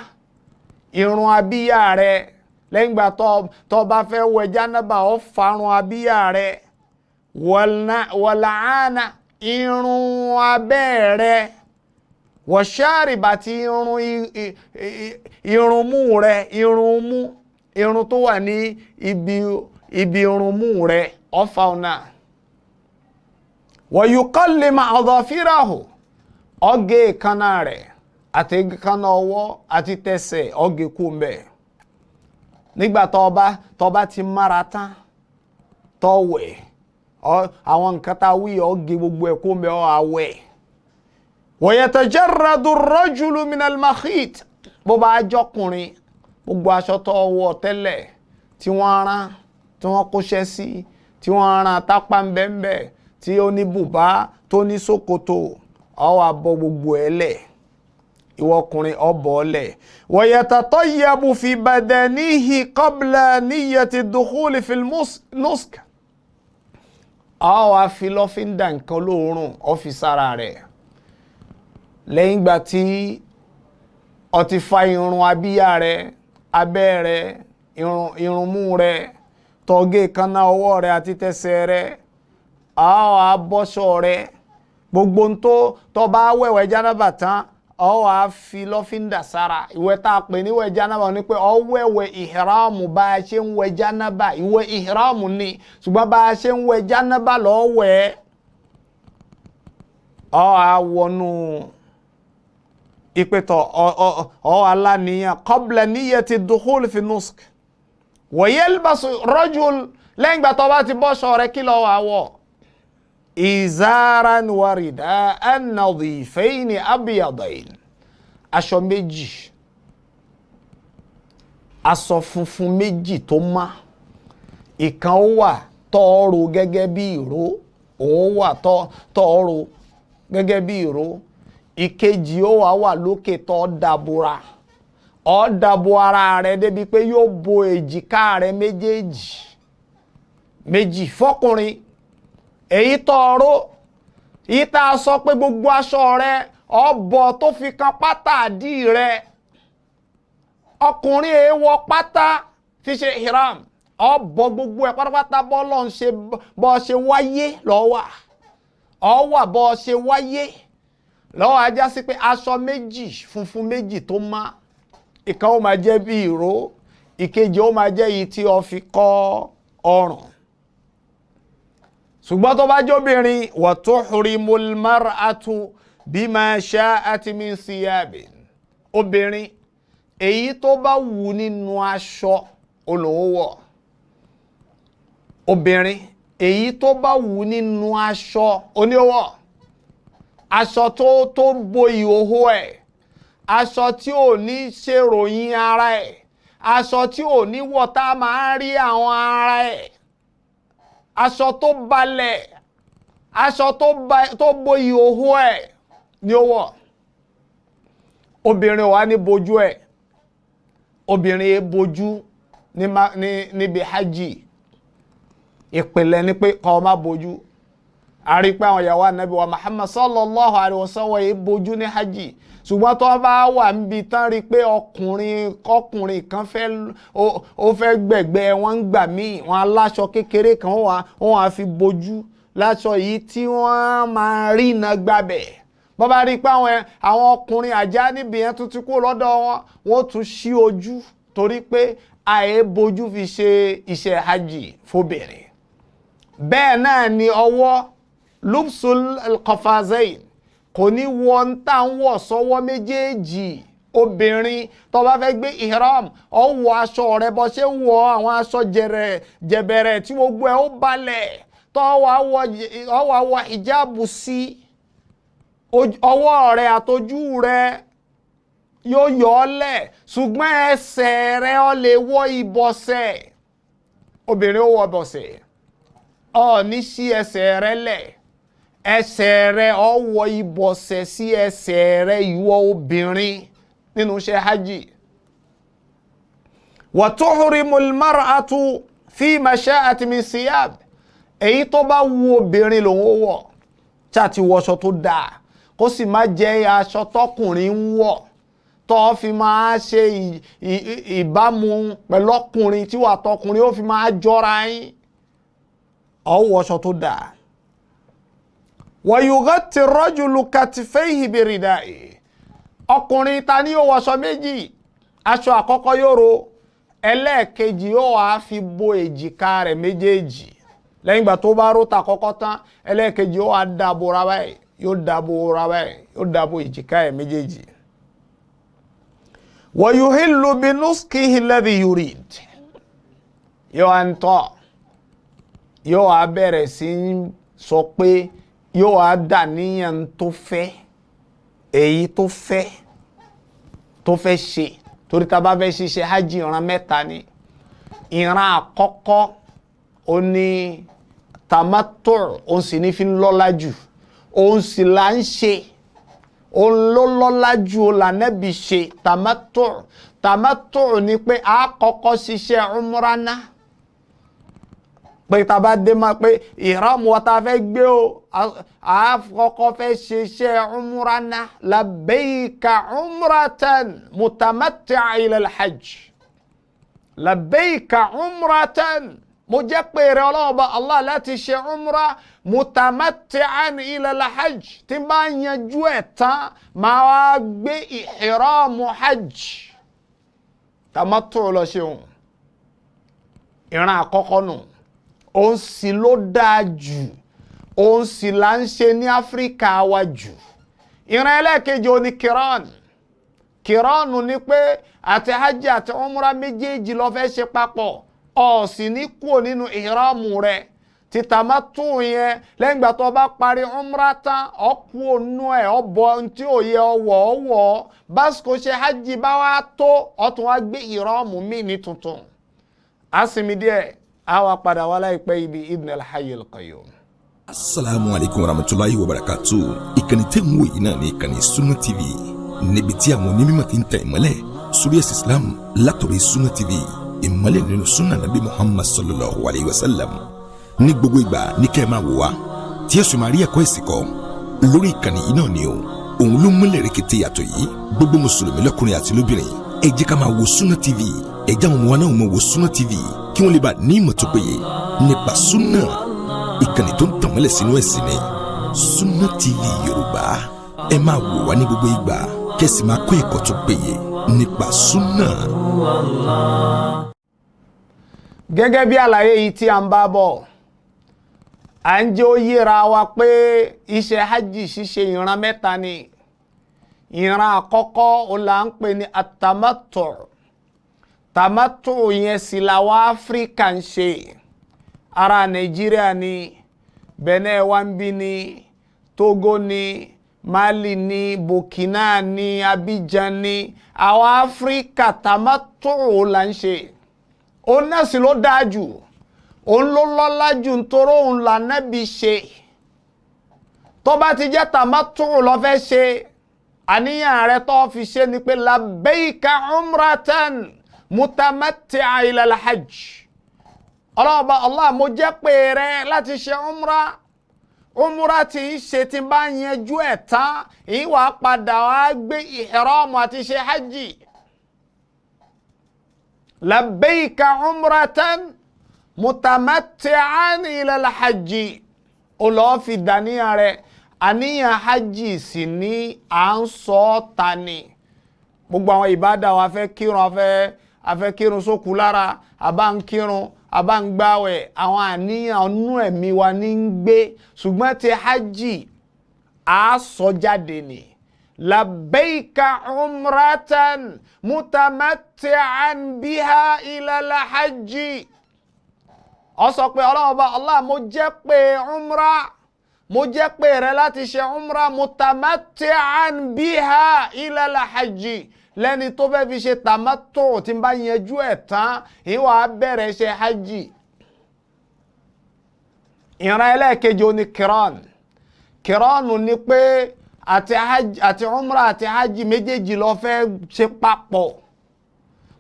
irun abíyá rẹ̀ lẹ́yìn ìgbà tó bá fẹ́ wẹ̀ jánábà, ó farun abíyá rẹ̀, wàlàánà, irun abẹ́ rẹ̀, wọ̀ṣáàrìbà ti irun mú rẹ̀, irun mú, irun tó wà ní ibi irun mú rẹ̀, ọ̀fà ọ̀nà. Wọ̀yùkọ́lẹ̀ adhafirahu, ọ̀gẹ̀ èékánná rẹ̀ àti èékánná ọwọ́ àti tẹsẹ̀, ọ̀gẹ̀ kú mbẹ̀. Nígbà tó bá ti mára tán, tó wẹ̀, àwọn nǹkan tá a wí, ọ̀gẹ̀ gbogbo ẹ̀ kú mbẹ̀, ọ̀ àwẹ̀. Wọ̀yẹ̀tẹ̀jẹ́rọ̀dù rọ́jùlù minal makhit, bó bá jọkùnrin, gbogbo aṣọ tó wọ̀ tẹ́lẹ̀ tí wọ́n rán, tí wọ́n kóṣẹ́ sí, tí wọ́n rán tápá ńbẹ́ńbẹ́, tí ó ní bùbá, tó ní ṣòkòtò, ó wá bọ́ gbogbo ẹ̀ lẹ̀. Ìwọ ọkùnrin, ó bọ́ lẹ̀. Wọ̀yẹ̀tàtọ́yẹ̀bù fi badanihi qabla niyyati dukhuli fil nusk, ó wá fi lọ́fíńdà nǹkan lóòórùn, ó fi sára rẹ̀. Lẹ́yìn ìgbà tí Ó ti fa irun abíyá rẹ, abẹ́ rẹ, irunmú rẹ, tọ́gé kaná ọwọ́ rẹ àti tẹsẹ̀ rẹ, ó wá bọ́ṣọ rẹ. Gbogbo tó bá wẹ̀wẹ̀ jánábà tán, ó wá fi lọ́fíńdà sára. Ìwẹ̀ tá a pè ní ìwẹ̀ jánábà ni pé ó wẹ̀wẹ̀ ìhìrámù bá a ṣe ń wẹ̀ jánábà. Ìwẹ̀ ìhìrámù ni, ṣùgbọ́n bá a ṣe ń wẹ̀ jánábà lọ́ọ́ wẹ̀. Ó wá wọnú ìpètọ̀ ọ aláníyàn qabla niyyati dukhul fi nusk wa yalbasu rajul. Lẹ́yìn ìgbà tó bá ti bọ́ṣọ rẹ, kí ló wá wọ̀? Izaran wa ridaan nadhifayni abyadayn. Aṣọ méjì, aṣọ funfun méjì tó má. Ìkan ó wà tọ́ọ̀rọ̀ gẹ́gẹ́ bí ìró, òun wà tọ́ọ̀rọ̀ gẹ́gẹ́ bí ìró. Ìkejì ó wà wà lókè tó dàbòrà. Ó dàbò ara rẹ̀ débi pé yóò bo èjìká rẹ̀ méjèèjì méjì fọkùnrin. Èyí tọ̀ọ̀rọ̀ yìí tá a sọ pé gbogbo aṣọ rẹ̀ ọ̀bọ̀ tó fi kan pátá àdí rẹ̀. Ọkùnrin èèwọ̀ pátá fi ṣe ihram, ọ̀bọ̀ gbogbo ẹ̀ pátápátá bọ́ lọ́n ṣe bọ́ ṣe wáyé lọ́wọ́ ọ̀wà bọ́ ṣe wáyé lọ́wọ́. Ajá sí pé aṣọ méjì funfun méjì tó má, ìkan ó máa jẹ́ bí ìró, ìkejì ó máa jẹ́ èyí tí ó fi kọ́ ọrùn. Ṣùgbọ́n tó bá jóbìnrin, wa tuhrimul mar'atu bima sha'at min siyabin. Obìnrin èyí tó bá wù nínú aṣọ olówó wọ̀. Obìnrin èyí tó bá wù nínú aṣọ oníwọ̀. Aṣọ tó bo ìhòhò ẹ̀, aṣọ tí ò ní ṣèròyìn ara ẹ̀, aṣọ tí ò ní wọ̀ tá a máa rí àwọn ara ẹ̀, aṣọ tó balẹ̀, aṣọ tó bo ìhòhò ẹ̀ ni ó wọ̀. Obìnrin wà ní bojú ẹ̀. Obìnrin yẹn bojú níbi hajj. Ìpìlẹ̀ ni pé kó má bojú. A rí pé àwọn ìyàwó ànábì wa Muhammad sallallahu alayhi wa sallam yìí bojú ní hajj. Ṣùgbọ́n tó bá wà níbi tán rí pé ọkùnrin kan fẹ́ ó fẹ́ gbẹ̀gbẹ́ wọn ń gbà míì, wọn aláṣọ kékeré kan wọ́n á fi bojú láṣọ yìí tí wọ́n máa rí iná gbàbẹ̀. Bọ́ bá rí pé àwọn ọkùnrin àjá níbi yẹn tún ti kú lọ́dọ̀ wọn, wọ́n tún ṣí ojú torí pé àì bojú fi ṣe iṣẹ́ hajj fóbìnrin. Bẹ́ẹ̀ náà ni ọwọ́ lubsul alqafazain kò ní wọ ń tà ń wọ̀ sọ́wọ́ méjèèjì. Obìnrin tó bá fẹ́ gbé ihram, ó wọ aṣọ rẹ̀ bó ṣe ń wọ àwọn aṣọ jẹ̀bẹ̀rẹ̀ tí gbogbo ẹ̀ ó balẹ̀, tó wá wọ hijabu sí ọwọ́ rẹ̀ àtojú rẹ̀ yóò yọ ọ́ lẹ̀, ṣùgbọ́n ẹsẹ̀ rẹ̀ ó lè wọ ìbọ̀sẹ̀. Obìnrin ó wọ ìbọ̀sẹ̀, ó ní sí ẹsẹ̀ rẹ̀ lẹ̀, ẹsẹ̀ rẹ̀ ó wọ ìbọ̀sẹ̀ sí ẹsẹ̀ rẹ̀ ìwọ obìnrin nínú iṣẹ́ hajj. Wa tuhrimul mar'atu fi ma sha'at min siyab. Èyí tó bá wù obìnrin lòun ó wọ̀, tí a ti wọṣọ tó dáa, kó sì má jẹ́ aṣọ tọkùnrin ń wọ̀ tó fi máa ṣe ìbámu pẹ̀lú ọkùnrin tí wà tọkùnrin ó fi máa jọra yín. Ó wọṣọ tó dáa. Wa yughatti rajulu katifayhi biridaihi. Ọkùnrin ta ni yóò wọṣọ méjì, aṣọ àkọ́kọ́ yóò ro, ẹlẹ́ẹ̀kejì yóò wá fi bo èjìká rẹ̀ méjèèjì. Lẹ́yìn ìgbà tó bá ró ta kọ́kọ́ tán, ẹlẹ́ẹ̀kejì yóò wá dàbò ra báyìí, yóò dàbò ra báyìí, yóò dàbò èjìká ẹ̀ méjèèjì. Wa yuhillu binuskihi alladhi yurid. Yóò wá ń tọ́, yóò wá bẹ̀rẹ̀ sí í sọ pé yóò wá dà níyàn tó fẹ́, èyí tó fẹ́ tó fẹ́ ṣe. Torí tá a bá fẹ́ ṣiṣẹ́ hajj, ìran mẹ́ta ni. Ìran àkọ́kọ́ ó ní tamattu, òun sì ní fi ń lọ́lá jù, òun sì là ń ṣe, òun ló lọ́lá jù, ó lànàbì ṣe tamattu. Tamattu ni pé a kọ́kọ́ ṣiṣẹ́ umrana, Pé tá a bá dé máa pé ìhìrámù wa tá a fẹ́ gbé o, a kọ́kọ́ fẹ́ ṣe iṣẹ́ umra ná. Labbayka umratan mutamatti'a ila al-hajj. Labbayka umratan, mo jẹ́ pé rẹ Ọlọ́run bá Allah láti ṣe umra mutamatti'an ila al-hajj. Tí n bá yanjú ẹ̀ tán, máa wá gbé ìhìrámù hajj. Tamattu lọ ṣeun. Ìran àkọ́kọ́ nù, òun sì ló dáa jù, òun sì là ń ṣe ní Áfíríkà wa jù. Ìran ẹlẹ́ẹ̀kejì ó ní kiran. Kiranu ni pé àti hajj àti umra méjèèjì ló fẹ́ ṣe papọ̀, ó sì ní kúrò nínú ìhìrámù rẹ̀. Ti tamattu yẹn, lẹ́yìn ìgbà tó bá parí umra tán, ó kú ònú ẹ̀, ó bọ ohun tí ò yẹ ọwọ́ ọwọ́. Básìkò ṣe hajj bá wá tó, ó tún wá gbé ìhìrámù míì ní tuntun. A sinmi díẹ̀, a wá padà wá láìpẹ́ ibi idhn al-hayyul qayyum. Asalaamu alaykum warahmatulahi wabarakatu. Ìkànnì tẹ́ ń wò yìí náà ní ìkànnì Sunna TV, níbi tí àwọn onímọ̀ ti ń tẹ̀ ìmọ́lẹ̀ sórí ẹ̀sìn Islam látọ̀rọ̀ Sunna TV, ìmọ́lẹ̀ nínú sunna nabi Muhammad sallallahu alayhi wa sallam. Ní gbogbo ìgbà ní kẹ́ ẹ máa wò wá, tí ẹ sì máa rí ẹ̀kọ́ ẹ̀sìn kọ́ lórí ìkànnì yìí náà ni o. Òun ló múlẹ̀ rẹ̀kẹ̀tẹ̀ yàtọ̀ yìí. Gbogbo mùsùlùmí lọ́kùnrin àti lóbìnrin, ẹ jẹ́ ká máa wo Sunna TV. Ẹ jẹ́ àwọn ọmọ wa náà máa wo Sunna TV kí wọ́n lè bá ní ìmọ̀ tó péye nípa sunna. Ìkànnì tó ń tànmọ́lẹ̀ sínú ẹ̀sìn ni Sunna TV Yorùbá. Ẹ máa wò wá ní gbogbo ìgbà, kẹ́sì máa kọ́ ẹ̀kọ́ tó péye nípa sunna. Gẹ́gẹ́ bí àlàyé yìí tí a ń bá bọ̀, à ń jẹ́ ó yéra wa pé iṣẹ́ hajj ṣíṣe ìran mẹ́ta ni. Ìran àkọ́kọ́ ó là ń pè ní atamattu. Tamattu yẹn sì làwọn Áfíríkà ń ṣe. Ara Nàìjíríà ni, Benin wa ń bí ni, Togo ni, Mali ni, Burkina ni, Abidjan ni. Àwọn Áfíríkà tamattu là ń ṣe. Òun náà sì ló dáa jù, òun ló lọ́lá jù, nítorí òun lànàbí ṣe. Tó bá ti jẹ́ tamattu ló fẹ́ ṣe, àníyàn rẹ tó fi ṣe ni pé labbayka umratan mutamatti'a ila al-hajj. Ọlọ́ọ̀bá Allah, mo jẹ́ pé rẹ láti ṣe umra. Umra tí ń ṣe tí bá yanjú ẹ̀ tán, ìwà padà wá gbé ihram àti ṣe hajj. Labbayka umratan mutamatti'an ila al-hajj. Ó lọ́ọ́ fi dàníyàn rẹ̀. Àníyàn hajj sì ní à ń sọ ọ́ ta ni. Gbogbo àwọn ìbádà wa, fẹ́ kírun, a fẹ́ kírun sókú lára, a bá ń kírun, a bá ń gbáwẹ̀, àwọn àníyàn ọnú ẹ̀mí wa ní ń gbé. Ṣùgbọ́n ti hajj a sọ jáde ni. Labbayka umratan mutamatti'an biha ila al-hajj. Ó sọ pé Ọlọ́run bá Allah, mo jẹ́ pé umra, mo jẹ́ pé rẹ láti ṣe umra mutamatti'an biha ila al-hajj. Lẹ́ni tó fẹ́ fi ṣe tamattu, tí n bá yanjú ẹ̀ tán, ìwà bẹ̀rẹ̀ ṣe hajj. Ìran ẹlẹ́ẹ̀kejì ó ní kiran. Kiran ni pé àti hajj àti umra àti hajj méjèèjì ló fẹ́ ṣe papọ̀.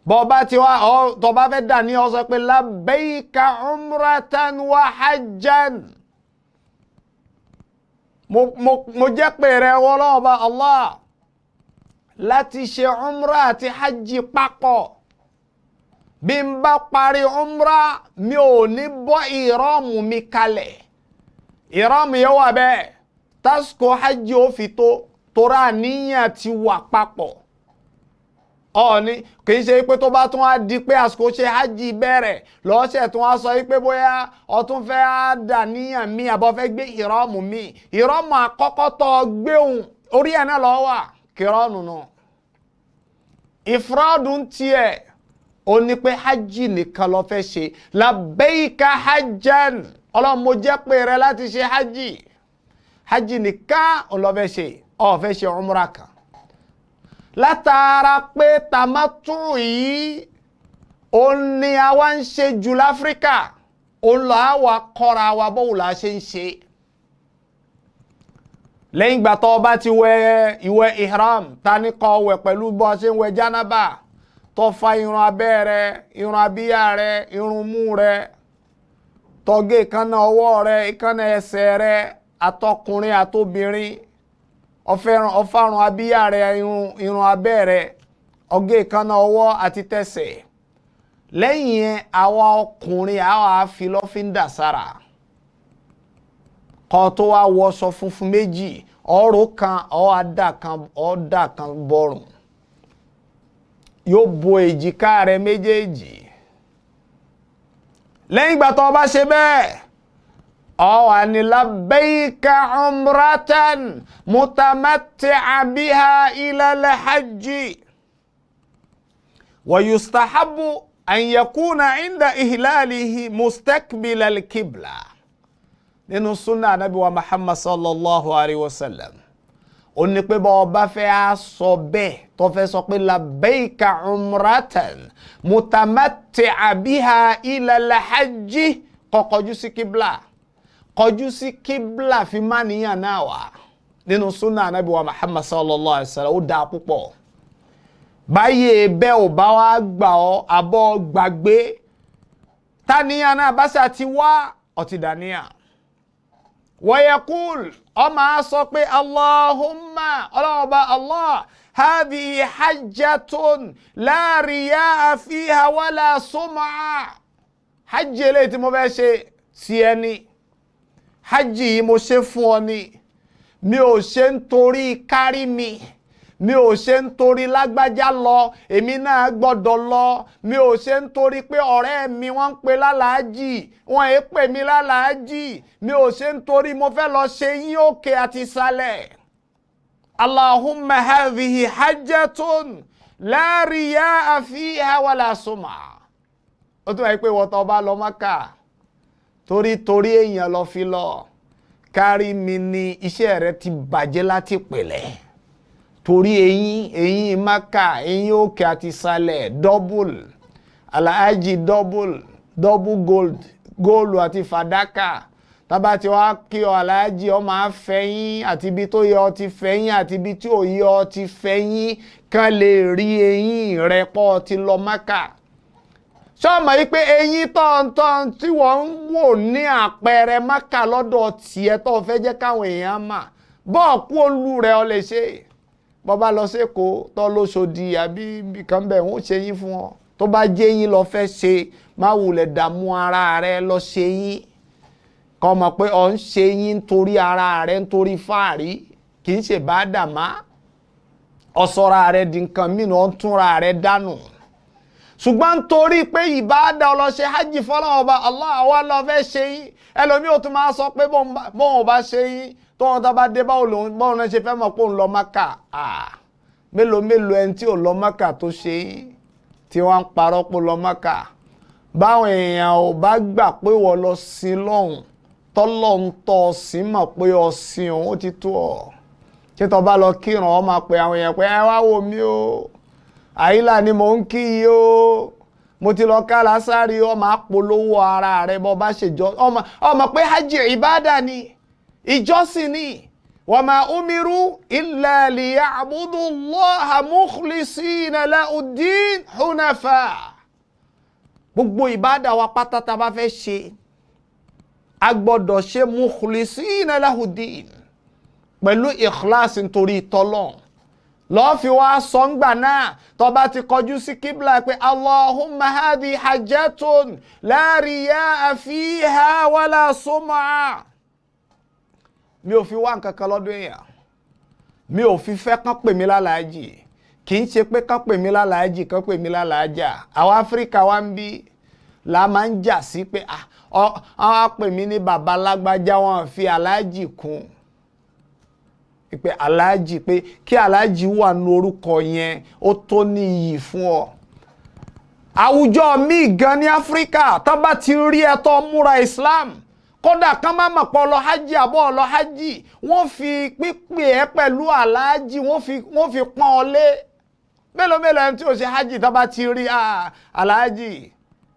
Bó bá ti wá ọ tó bá fẹ́ dà ní, ọ sọ pé labbayka umratan wa hajjan. Mo jẹ́ pé rẹ Ọlọ́run bá Allah láti ṣe umra àti hajj papọ̀. Bí n bá parí umra, mi ò ní bọ́ ìrọ́mù mi kalẹ̀. Ìrọ́mù yẹn wà bẹ́ẹ̀ tásìkò hajj ó fi tó, torá àníyàn ti wà papọ̀. Ọ̀ọ́ni kì í ṣe pé tó bá tún á di pé àsìkò ṣe hajj bẹ̀rẹ̀ lọ́sẹ̀ tún á sọ pé bóyá ọtún fẹ́ á dà níyàn mi àbọ̀ fẹ́ gbé ìrọ́mù mi. Ìrọ́mù àkọ́kọ́ tó gbé òun orí ẹ̀ náà lọ́ wà kìrọ́ọ̀nù náà. Ìfúrọ́ọ̀dù ń tiẹ̀ ó ní pé hajj nìkan ló fẹ́ ṣe. Labbayka hajjan, Ọlọ́run mo jẹ́ pé rẹ láti ṣe hajj. Hajj nìkan ló fẹ́ ṣe, ó fẹ́ ṣe umra kan. Látara pé tamattu yìí ó ní àwa ń ṣe jù láfíríkà, ó lọ àwa kọ́ra wa bóun là ṣe ń ṣe. Lẹ́yìn ìgbà tó bá ti wẹ ìwẹ̀ ihram, ta ní kó wẹ̀ pẹ̀lú bó ṣe ń wẹ̀ jánábà, tó fa irun abẹ́ rẹ, irun abíyá rẹ, irun mú rẹ, Tọ́gé ìkànnà ọwọ́ rẹ, ìkànnà ẹsẹ̀ rẹ, àtọkùnrin àtobìnrin, ọ̀fàrùn abíyá rẹ, irun abẹ́ rẹ, ọgé ìkànnà ọwọ́ àti tẹsẹ̀. Lẹ́yìn yẹn, àwa ọkùnrin àwa fi lọ́fíńdà sára. Kó tó wá wọṣọ funfun méjì, ọ̀rọ̀ kan ọ̀ọ́dà kan ọ̀ọ́dà kan bọ̀rùn, yóò bo èjìká rẹ méjèèjì. Lẹ́yìn ìgbà tó o bá ṣe bẹ́ẹ̀, ó wà ní labbaika umratan mutamatti'a biha ilal hajji wa yustahabbu an yakuna inda ihlalihi mustaqbilal qibla. Nínú súnà Ànábì wa Muhammad sallallahu alayhi wa sallam, ó ní pé bá ọba fẹ́ á sọ bẹ́ẹ̀, tó fẹ́ sọ pé labbaika umratan mutamatti'a biha ilal hajji, kó kọjú sí kíbla, kọjú sí kíbla fi má níyàn náà wá. Nínú súnà Ànábì wa Muhammad sallallahu alayhi wa sallam, ó dáa púpọ̀. Báyìí bẹ́ẹ̀ ò bá wá gbà ọ́ àbọ̀ gbàgbé táníyàn náà bá ṣe ti wá ọtí dàníyàn. Wọ́yẹ̀kúl, ọmọ á sọ pé Allahumma, ọlọ́ọ̀bá Allah, hadhihi hajjatun la riya'a fiha wala sum'a. Hajj eléyìí tí mo fẹ́ ṣe ti ẹni, hajj yìí mo ṣe fún ọ ni, mi ò ṣe ń torí kárí mi, mi ò ṣe ń torí lágbájá lọ, èmi náà gbọ́dọ̀ lọ, mi ò ṣe ń torí pé ọ̀rẹ́ mi wọ́n ń pe lálàájì, wọ́n è pè mí lálàájì, mi ò ṣe ń torí mo fẹ́ lọ ṣe yín òkè àti ìsàlẹ̀. Allahumma hadhihi hajjatun la riya'a fiha wala sum'a. Ó tún wáyé pé wọ́n tó bá lọ Mákà torí èèyàn lọ fi lọ, kárí mi ni iṣẹ́ rẹ ti bàjẹ́ láti pìlẹ̀. Torí eyín Mákà, eyín òkè àti ìsàlẹ̀, double alhaji, double gold, góòlù àti fàdákà. Tábà tí wàá kí ọ alhaji, ọ máa fẹ̀yìn àti ibi tó yẹ ọ ti fẹ̀yìn àti ibi tí ò yẹ ọ ti fẹ̀yìn, kán lè rí eyín rẹ pọ̀ ti lọ Mákà. Sọ́mọ yìí pé eyín tọ̀ntọ̀n tí wọ́n ń wò ní àpẹẹrẹ Mákà lọ́dọ̀ tiẹ̀ tó fẹ́ jẹ́ káwọn èèyàn mà bọ́ọ̀ kú olú rẹ̀ ọ lè ṣe. Bọ́bá lọ sẹ́kọ̀ọ́ tọ́ lóṣòdì àbí ibìkan bẹ̀ wọ́n ṣe yín fún ọ. Tó bá jẹ́ yín lọ fẹ́ ṣe, má wulẹ̀ dààmú ara rẹ lọ ṣe yín. Kọ́ mọ̀ pé ọ ń ṣe yín nítorí ara rẹ, nítorí fáàrí, kì í ṣe bá dàmá. Ọ̀sọ̀ra rẹ di nǹkan mìíràn, ọ ń túnra rẹ dànù. Ṣùgbọ́n nítorí pé ìbáàdà ọlọ́ṣẹ́ hajj fọlọ́wọ́ ọba Allah wa lọ fẹ́ ṣe yín. Ẹlòmíì ò tún máa sọ pé bóun ò bá ṣe yín, tóun tó bá dé báwo lòun ṣe fẹ́ mọ̀ pé òun lọ Mákà. Mélòó mélòó ẹni tí ò lọ Mákà tó ṣe yín, tí wọ́n ń parọ́ pé lọ Mákà. Báwọn èèyàn ò bá gbà pé wọ́n lọ sin lọ́hùn, tọ́lọ́ ń tọ́ ọ sí mọ̀ pé ọ sin òun, ó ti tó ọ. Ṣé tó bá lọ kírun, ọ máa pe àwọn èèyàn pé ẹ wá wò mí o, àyílà ni mò ń kí yìí o, mo ti lọ ká lásàrí. Ọ máa polówó ara rẹ bọ́ bá ṣèjọ. Ọmọ pé hajj ìbádà ni, ìjọsìn ni. Wa ma umiru illa liya'budu Allaha mukhlisina lahu-ddin hunafa. Gbogbo ìbádà wa pátá tá a bá fẹ́ ṣe, a gbọ́dọ̀ ṣe mukhlisina lahu-ddin pẹ̀lú ikhlas, nítorí tọ́lọ́n. Lọ́ọ́ fi wá sọ ńgbà náà tó bá ti kọjú sí kíbla pé Allahumma hadhi hajjatun la riya'a fiha wala sum'a. Mi ò fi wá nǹkan kan lọ́dún èèyàn, mi ò fi fẹ́ kán pè mí lálàájì. Kì í ṣe pé kán pè mí lálàájì, kán pè mí lálàájà. Àwọn Áfíríkà wa ń bí la máa ń jà sí pé àwọn á pè mí ní bàbá lágbájá, wọn fi aláàjì kún pé aláàjì, pé kí aláàjì wà ní orúkọ yẹn, ó tó ní iyì fún ọ. Àwùjọ míì gan ní Áfíríkà, tó bá ti rí ẹ tó múra Islam, kódà kán má mọ̀ pé ọlọ hajj àbọ̀ ọlọ hajj, wọ́n fi pípé ẹ pẹ̀lú aláàjì, wọ́n fi pọ́n ọ lé. Mélòó mélòó ẹni tí ò ṣe hajj, tó bá ti rí aláàjì,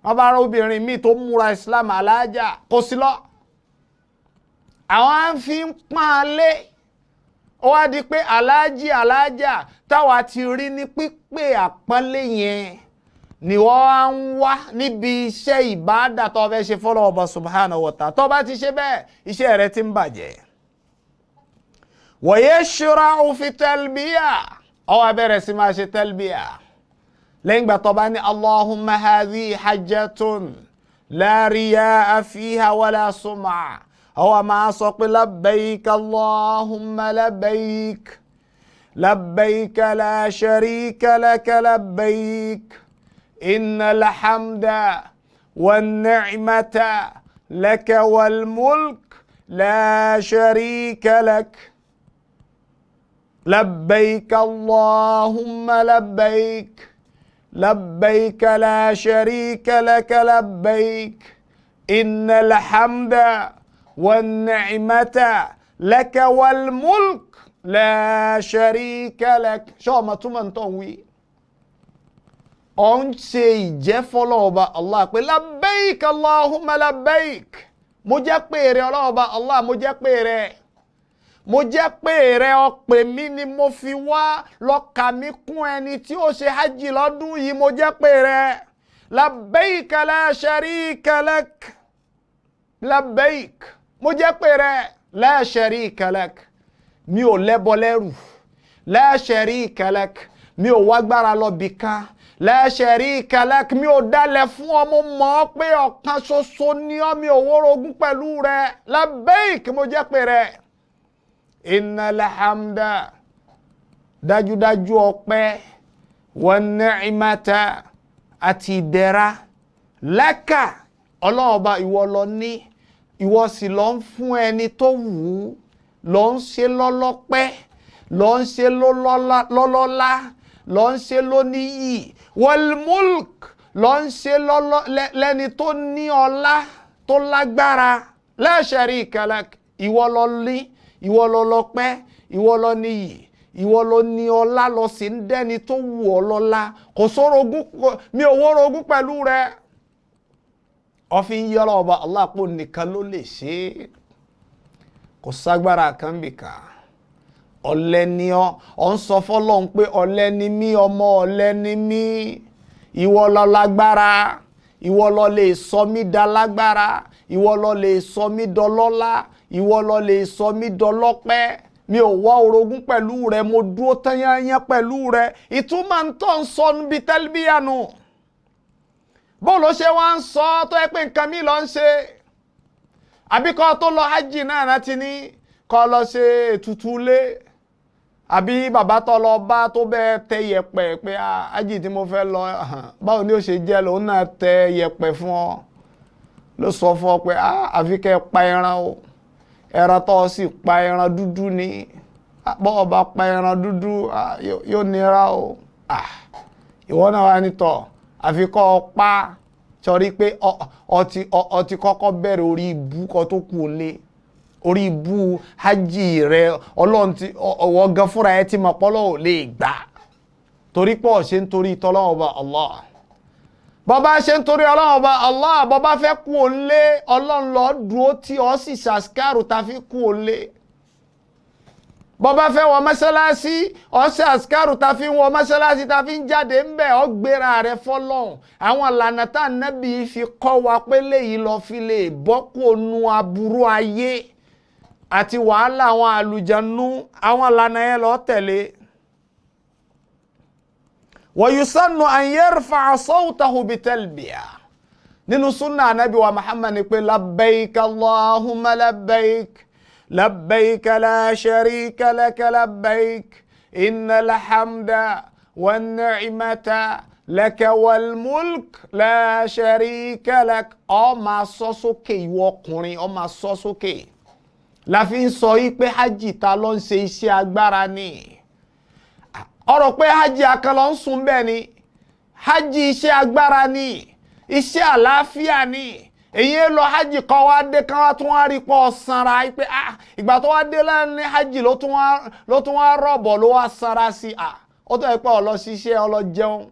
wọ́n bá rọ obìnrin míì tó múra Islam, aláàjà kò sí lọ. Àwọn á fi ń pọ́n ọ lé. Ó wá di pé aláàjì aláàjà táwa ti rí ní pípé àpọ́nlé yẹn ni wọ́n á ń wá níbi iṣẹ́ ìbáàdà tó fẹ́ ṣe fọ́lọ́run Ọba subhanahu wa ta'ala. Tó bá ti ṣe bẹ́ẹ̀, iṣẹ́ rẹ ti ń bàjẹ́. Wa yashra'u fi talbiya, ó wá bẹ̀rẹ̀ sí máa ṣe talbiya. Lẹ́yìn ìgbà tó bá ní Allahumma hadhihi hajjatun la riya'a fiha wala sum'a, ó wá máa sọ pé labbayk Allahumma labbayk, labbayk la sharika laka labbayk, innal hamda wan ni'mata laka wal mulk la sharika lak, labbayk Allahumma labbayk, labbayk la sharika laka labbayk, innal hamda wan ni'mata laka wal mulk la sharika lak. Ṣé ọmọ túmọ̀ ń tọ̀ wí? Ọ̀ ń ṣe ìjẹ́ fọlọ́ọ̀ba Allah pé labbayk Allahumma labbayk, mo jẹ́ pé rẹ ọlọ́ọ̀ba Allah, mo jẹ́ pé rẹ, mo jẹ́ pé rẹ, ọpẹ́ mi ni mo fi wá, lọ́ka mi kún ẹni tí ó ṣe hajj lọ́dún yìí, mo jẹ́ pé rẹ. Labbayk la sharika lak, labbayk, mo jẹ́ pé rẹ, la sharika lak, mi ò lẹ́bọ lẹ́rù, la sharika lak, mi ò wágbára lọ bìkan, la sharika lak, mi ò dalẹ̀ fún ọ, mo mọ̀ ọ́ pé ọ̀kan ṣoṣo ni ọ́, mi ò wórogún pẹ̀lú rẹ, labbayk, mo jẹ́ pé rẹ. Innal hamda, dájúdájú ọpẹ́, wan ni'mata, àti ìdẹ̀ra, laka, Ọlọ́run Ọba ìwọ ló ní, ìwọ sì ló ń fún ẹni tó wù ú, ló ń ṣe lọ́lọ́pẹ́, ló ń ṣe lọ́lọ́lá, ló ń ṣe lóníyì, wal mulk, ló ń ṣe lẹ́ni tó ní ọlá tó lágbára, la sharika lak, ìwọ ló ní, ìwọ ló lọ́pẹ́, ìwọ ló níyì, ìwọ ló ní ọlá, lọ sí ń dẹ́ni tó wù ọ́ lọ́lá, kò sórogún, mi ò wórogún pẹ̀lú rẹ. Ọfin yọrọ ọba Allah pò nìkan ló lè ṣe é, kò ságbára kan bìkan. Ọ̀lẹ ni ọ́, ọ̀ ń sọ fọ́lọ́run pé ọ̀lẹ ni mí, ọmọ ọ̀lẹ ni mí, ìwọ ló lágbára, ìwọ ló lè sọ mí da lágbára, ìwọ ló lè sọ mí dọlọ́lá, ìwọ ló lè sọ mí dọlọ́pẹ́, mi ò wá orogún pẹ̀lú rẹ, mo dúró tányányán pẹ̀lú rẹ. Ìtumọ̀ ń tọ́ ń sọ níbi tẹ́lifíà nù. Bó ló ṣe wá ń sọ tó yẹ pé nǹkan mi lọ ń ṣe? Àbí kọ́ tó lọ hajj náà láti ní kọ́ lọ ṣe ètùtù ilé, àbí bàbá tó lọ bá tó bẹ́ẹ̀ tẹ yẹ̀pẹ̀ pé hajj tí mo fẹ́ lọ, báwo ni ó ṣe jẹ́ lòun náà tẹ yẹ̀pẹ̀ fún ọ, ló sọ fún ọ pé àfi kẹ́ ẹ pa ẹran o, ẹran tó sì pa ẹran dúdú ni, bọ́ọ̀ bá pa ẹran dúdú yóò nira o. Ìwọ náà wà nítọ̀ àfi kọ́ ọ pa, sọrí pé ọ ti kọ́kọ́ bẹ̀rẹ̀ orí ibú kọ́ tó kù lé, orí ibú hajj rẹ, ọlọ́run ti ọwọ́ gan fúnra ẹ ti mọ̀ pọ́lọ́ ò lè gbà, torí pé ọ̀ ṣe ń torí tọ́lọ́run ọba Allah. Bọ́bá ṣe ń torí ọlọ́run ọba Allah, bọ́bá fẹ́ kú ò lé, ọlọ́run lọ dúró tí ọ sì ṣàṣkárù ta fi kú ò lé. Bọ́bá fẹ́ wọ mọ́ṣáláṣí, ọ ṣàṣkárù ta fi ń wọ mọ́ṣáláṣí, ta fi ń jáde ń bẹ̀, ọ gbéra rẹ fọlọ́run. Àwọn ìlànà tá Ànábì fi kọ́ wa pé léyìí lọ fi lè bọ́ kú ònu aburú ayé àti wàhálà àwọn àlùjànnú, àwọn ìlànà yẹn lọ tẹ̀lé. Wa yusannu an yarfa'a sawtahu bitalbiya. Nínú súnà Ànábì wa Muhammad ni pé labbayk Allahumma labbayk, labbayk la sharika laka labbayk, innal hamda wan ni'mata laka wal mulk la sharika lak. Ó máa sọ sókè, ìwọ ọkùnrin, ó máa sọ sókè. La fi ń sọ yí pé hajj ta ló ń ṣe iṣẹ́ agbára ni. Ọ̀rọ̀ pé hajj akan ló ń sùn bẹ́ẹ̀ ni, hajj iṣẹ́ agbára ni, iṣẹ́ àlàáfíà ni. Èyí lọ hajj kan wá dé kan wá tún wá rí pọ̀ sanra pé ìgbà tó wá dé lẹ́nu hajj ló tún wá rọ̀bọ̀ ló wá sanra sí i. Ó tó yẹ pé ó lọ ṣiṣẹ́, ó lọ jẹun,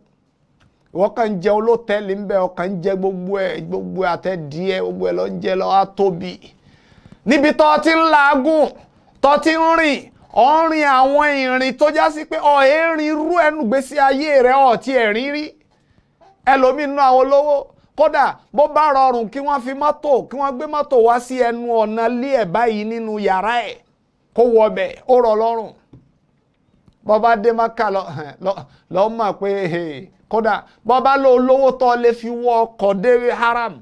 ìwọ kàn jẹun ló tẹ́lẹ̀ ń bẹ́, ọ kàn jẹ gbogbo ẹ̀, gbogbo àtẹ díẹ̀, gbogbo ẹ̀ lọ ń jẹ lọ á tóbi. Níbi tó ti ń làágùn, tó ti ń rìn, ọ̀ ń rin àwọn ìrìn tó já sí pé ọ̀ ń rin irú ẹnu gbèsè ayé rẹ̀ ọ̀ ti ẹ̀rín rí. Ẹlòmíín nú àwọn olówó, kódà bó bá rọrùn kí wọ́n fi mọ́tò, kí wọ́n gbé mọ́tò wá sí ẹnu ọ̀nà lé ẹ̀ báyìí nínú yàrá ẹ̀ kó wọbẹ̀, ó rọ lọ́rùn. Bó bá dé Mákà lọ mọ̀ pé kódà bó bá lọ olówó tó lè fi wọ ọkọ̀ dé haram,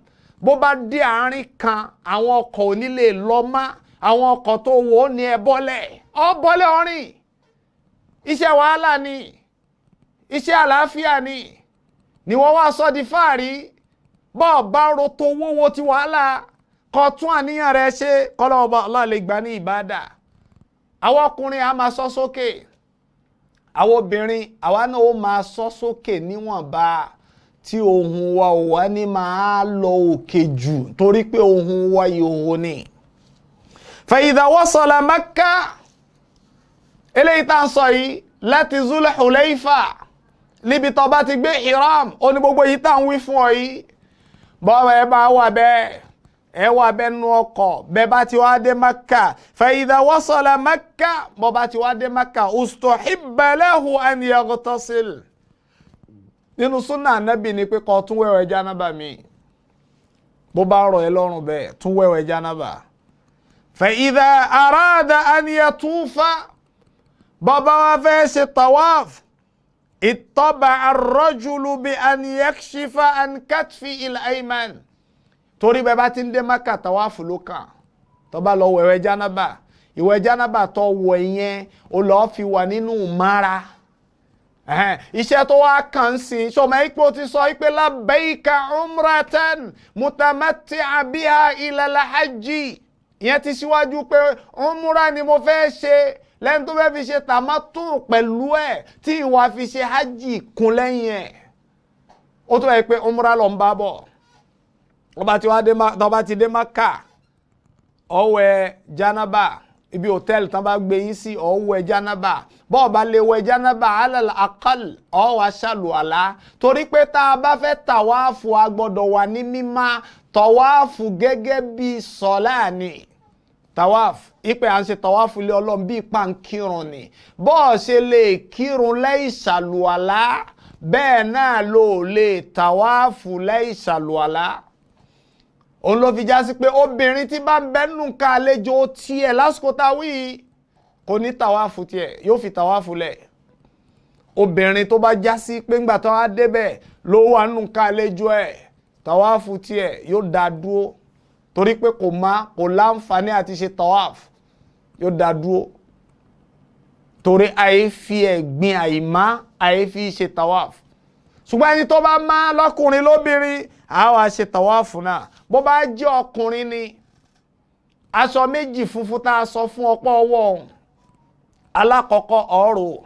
bó bá dé àárín kan àwọn ọkọ̀ ò ní lè lọ mọ́, àwọn ọkọ̀ tó wọ̀ ó ní ẹ bọ́lẹ̀, ọ bọ́lẹ̀ ọrìn. Iṣẹ́ wàhálà ni, iṣẹ́ àlàáfíà ni, ni wọ́n wá sọ di fáàrí. Bọ́ọ̀ bá ro tó wówó ti wàhálà, kó tún àníyàn rẹ ṣe, kọ́lọ́ ọba Allah lè gbà ní ìbádà. Àwọn ọkùnrin a máa sọ sókè, àwọn obìnrin àwa náà ó máa sọ sókè níwọ̀nba tí ohùn wa ò wá ní máa lọ òkè jù, torí pé ohùn wa ìhòhò ni. Fa idha wasala Makka, eléyìí tá à ń sọ yìí láti Zul Hulayfa, níbi tó bá ti gbé hiram, ó ní gbogbo yìí tá à ń wí fún ọ yìí. Bọ́ọ̀ ẹ bá wà bẹ́ẹ̀, ẹ wà bẹ́ẹ̀ nu ọkọ̀, bẹ́ẹ̀ bá ti wá dé Makka, fa idha wasala Makka, bọ́ bá ti wá dé Makka, ustuhibba lahu an yaghtasil. Nínú súnà Ànábì ni pé kó tún wẹ̀wẹ̀ jánábà mi, bó bá rọ̀ ẹ́ lọ́rùn bẹ́ẹ̀ tún wẹ̀wẹ̀ jánábà. Fa idha arada an yatufa, bàbá wa fẹ́ ṣe tawaf, ittaba ar-rajulu bi an yakshifa an katfi il-ayman. Torí bẹ́ẹ̀ bá ti ń dé Mákà, tawaf ló kàn. Tó bá lọ wẹ̀wẹ̀ jánábà, ìwẹ̀ jánábà tó wọ̀ yẹn, ó lọ́ọ́ fi wà nínú mára. Iṣẹ́ tó wá kàn sí, sọmọ ipò ti sọ pé labbaika umratan mutamatti'a biha ilal hajji. Ìyẹn ti síwájú pé umra ni mo fẹ́ ṣe, lẹ́ni tó fẹ́ fi ṣe tàmátù pẹ̀lú ẹ̀ tí ìwà fi ṣe hajj kún lẹ́yìn ẹ̀. Ó tó báyìí pé umra lọ ń bá bọ̀. Ọba ti dé Mákà, ó wẹ̀ jánábà, ibi hòtẹ́ẹ̀lì tán bá gbé yín sí, ó wẹ̀ jánábà. Bọ́ọ̀ bá lè wẹ̀ jánábà, alal aqal, ó wá ṣàlùwàlá. Torí pé tá a bá fẹ́ tàwáàfù, a gbọ́dọ̀ wà ní mímá. Tàwáàfù gẹ́gẹ́ bí sọ́lá ni. Tawaf, ipe à ń ṣe tawaf ilé Ọlọ́run bí ipa ń kírun ni. Bọ́ọ̀ ṣe lè kírun lẹ́yìn ṣàlùwàlá, bẹ́ẹ̀ náà ló lè tawáfù lẹ́yìn ṣàlùwàlá. Òun ló fi já sí pé obìnrin tí bá ń bẹ́nu nǹkan àlejò tiẹ̀ lásìkò tá a wí kò ní tawáfù tiẹ̀, yóò fi tawáfù lẹ̀. Obìnrin tó bá já sí pé ńgbà tó wá débẹ̀ ló wà nù nǹkan àlejò ẹ̀, tawáfù tiẹ̀ yóò dá dúró, torí pé kò má kò láǹfààní àti ṣe tawaf, yóò dá dúró. Torí àyè fi ẹ̀gbin àìmá àyè fi ṣe tawaf. Ṣùgbọ́n ẹni tó bá má lọ́kùnrin lóbìnrin, á wá ṣe tawaf náà. Bó bá jẹ́ ọkùnrin ni, aṣọ méjì funfun tá a sọ fún ọ̀pọ̀ ọwọ́ ọ̀hún, alákọ̀ọ́kọ́ ọ̀rọ̀,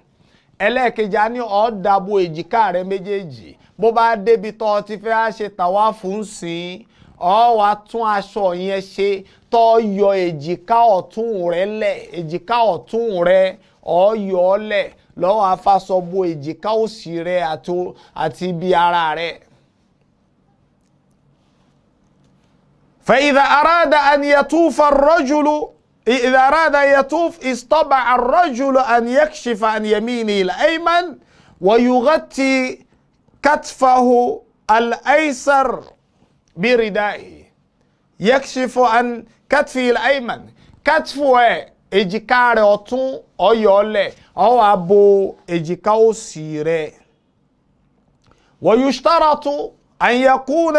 ẹlẹ́ẹ̀kejì á ní ó dàbò èjìká rẹ méjèèjì. Bó bá débi tó ti fẹ́ á ṣe tawaf ń sìn, ó wá tún aṣọ yẹn ṣe, tó yọ èjìká ọ̀tún rẹ lẹ̀, èjìká ọ̀tún rẹ ó yọ ọ́ lẹ̀, lọ́wọ́ afásọ bo èjìká òsì rẹ àti ibi ara rẹ. فإذا أراد أن يطوف الرجل، إذا أراد أن يطوف استطاع الرجل أن يكشف عن يمينه الأيمن ويغطي كتفه الأيسر بردائه. يكشف عن كتفه الأيمن، كتفه èjìká rẹ̀ ọ̀tún ó yọ lẹ̀, ó wá bo èjìká òsì rẹ̀. ويشترط أن يكون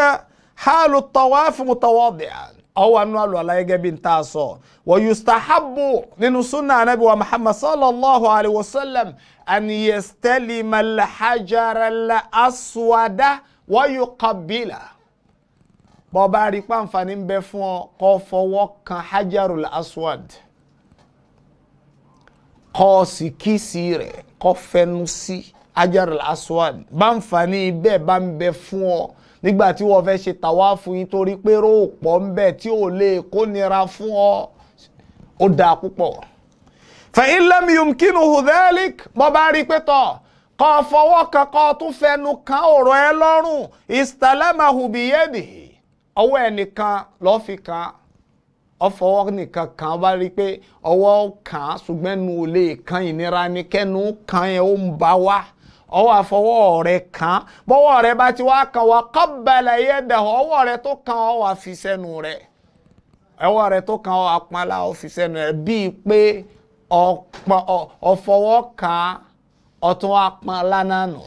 حال الطواف متواضعا، ó wà nínú àlùwàlá gẹ́gẹ́ bí n ta sọ. ويستحب nínú súnà Ànábì wa Muhammad sallallahu alayhi wa sallam أن يستلم الحجر الأسود ويقبله. Bó bá rí pàǹfààní ń bẹ fún ọ, kó fọwọ́ kan hajarul aswad, kó sì kíìsì rẹ̀, kó fẹnu sí hajarul aswad. Báǹfààní bẹ́ẹ̀ bá ń bẹ fún ọ nígbà tí wọ́n fẹ́ ṣe tàwáfù yín, torí pé róòpọ̀ ń bẹ tí ò lè kó nira fún ọ, ó dáa púpọ̀. Fa in lam yumkinuhu dhalik, bó bá rí pé tọ̀ kó fọwọ́ kan kó tún fẹnu kan ọ̀rọ̀ ẹ lọ́rùn, istalamahu biyadihi, ọwọ́ ẹnìkan lọ́ọ́ fi kan, ọfọwọ́ nìkan kan bá rí pé ọwọ́ kan ṣùgbọ́n ẹnu ò lè kan, ìnira ni kẹ́nu kan yẹn ó ń bá wá, Ó wá fọwọ́ rẹ̀ kàn. Bọ́wọ́ rẹ̀ bá ti wá kàn, wa qabbala yadahu, ọwọ́ rẹ̀ tó kàn ó wá fi sẹ́nu rẹ̀. Ọwọ́ rẹ̀ tó kàn ó apọ́nlá ó fi sẹ́nu rẹ̀, bíi pé ó fọwọ́ kàn ọtún apọ́nlá náà nù.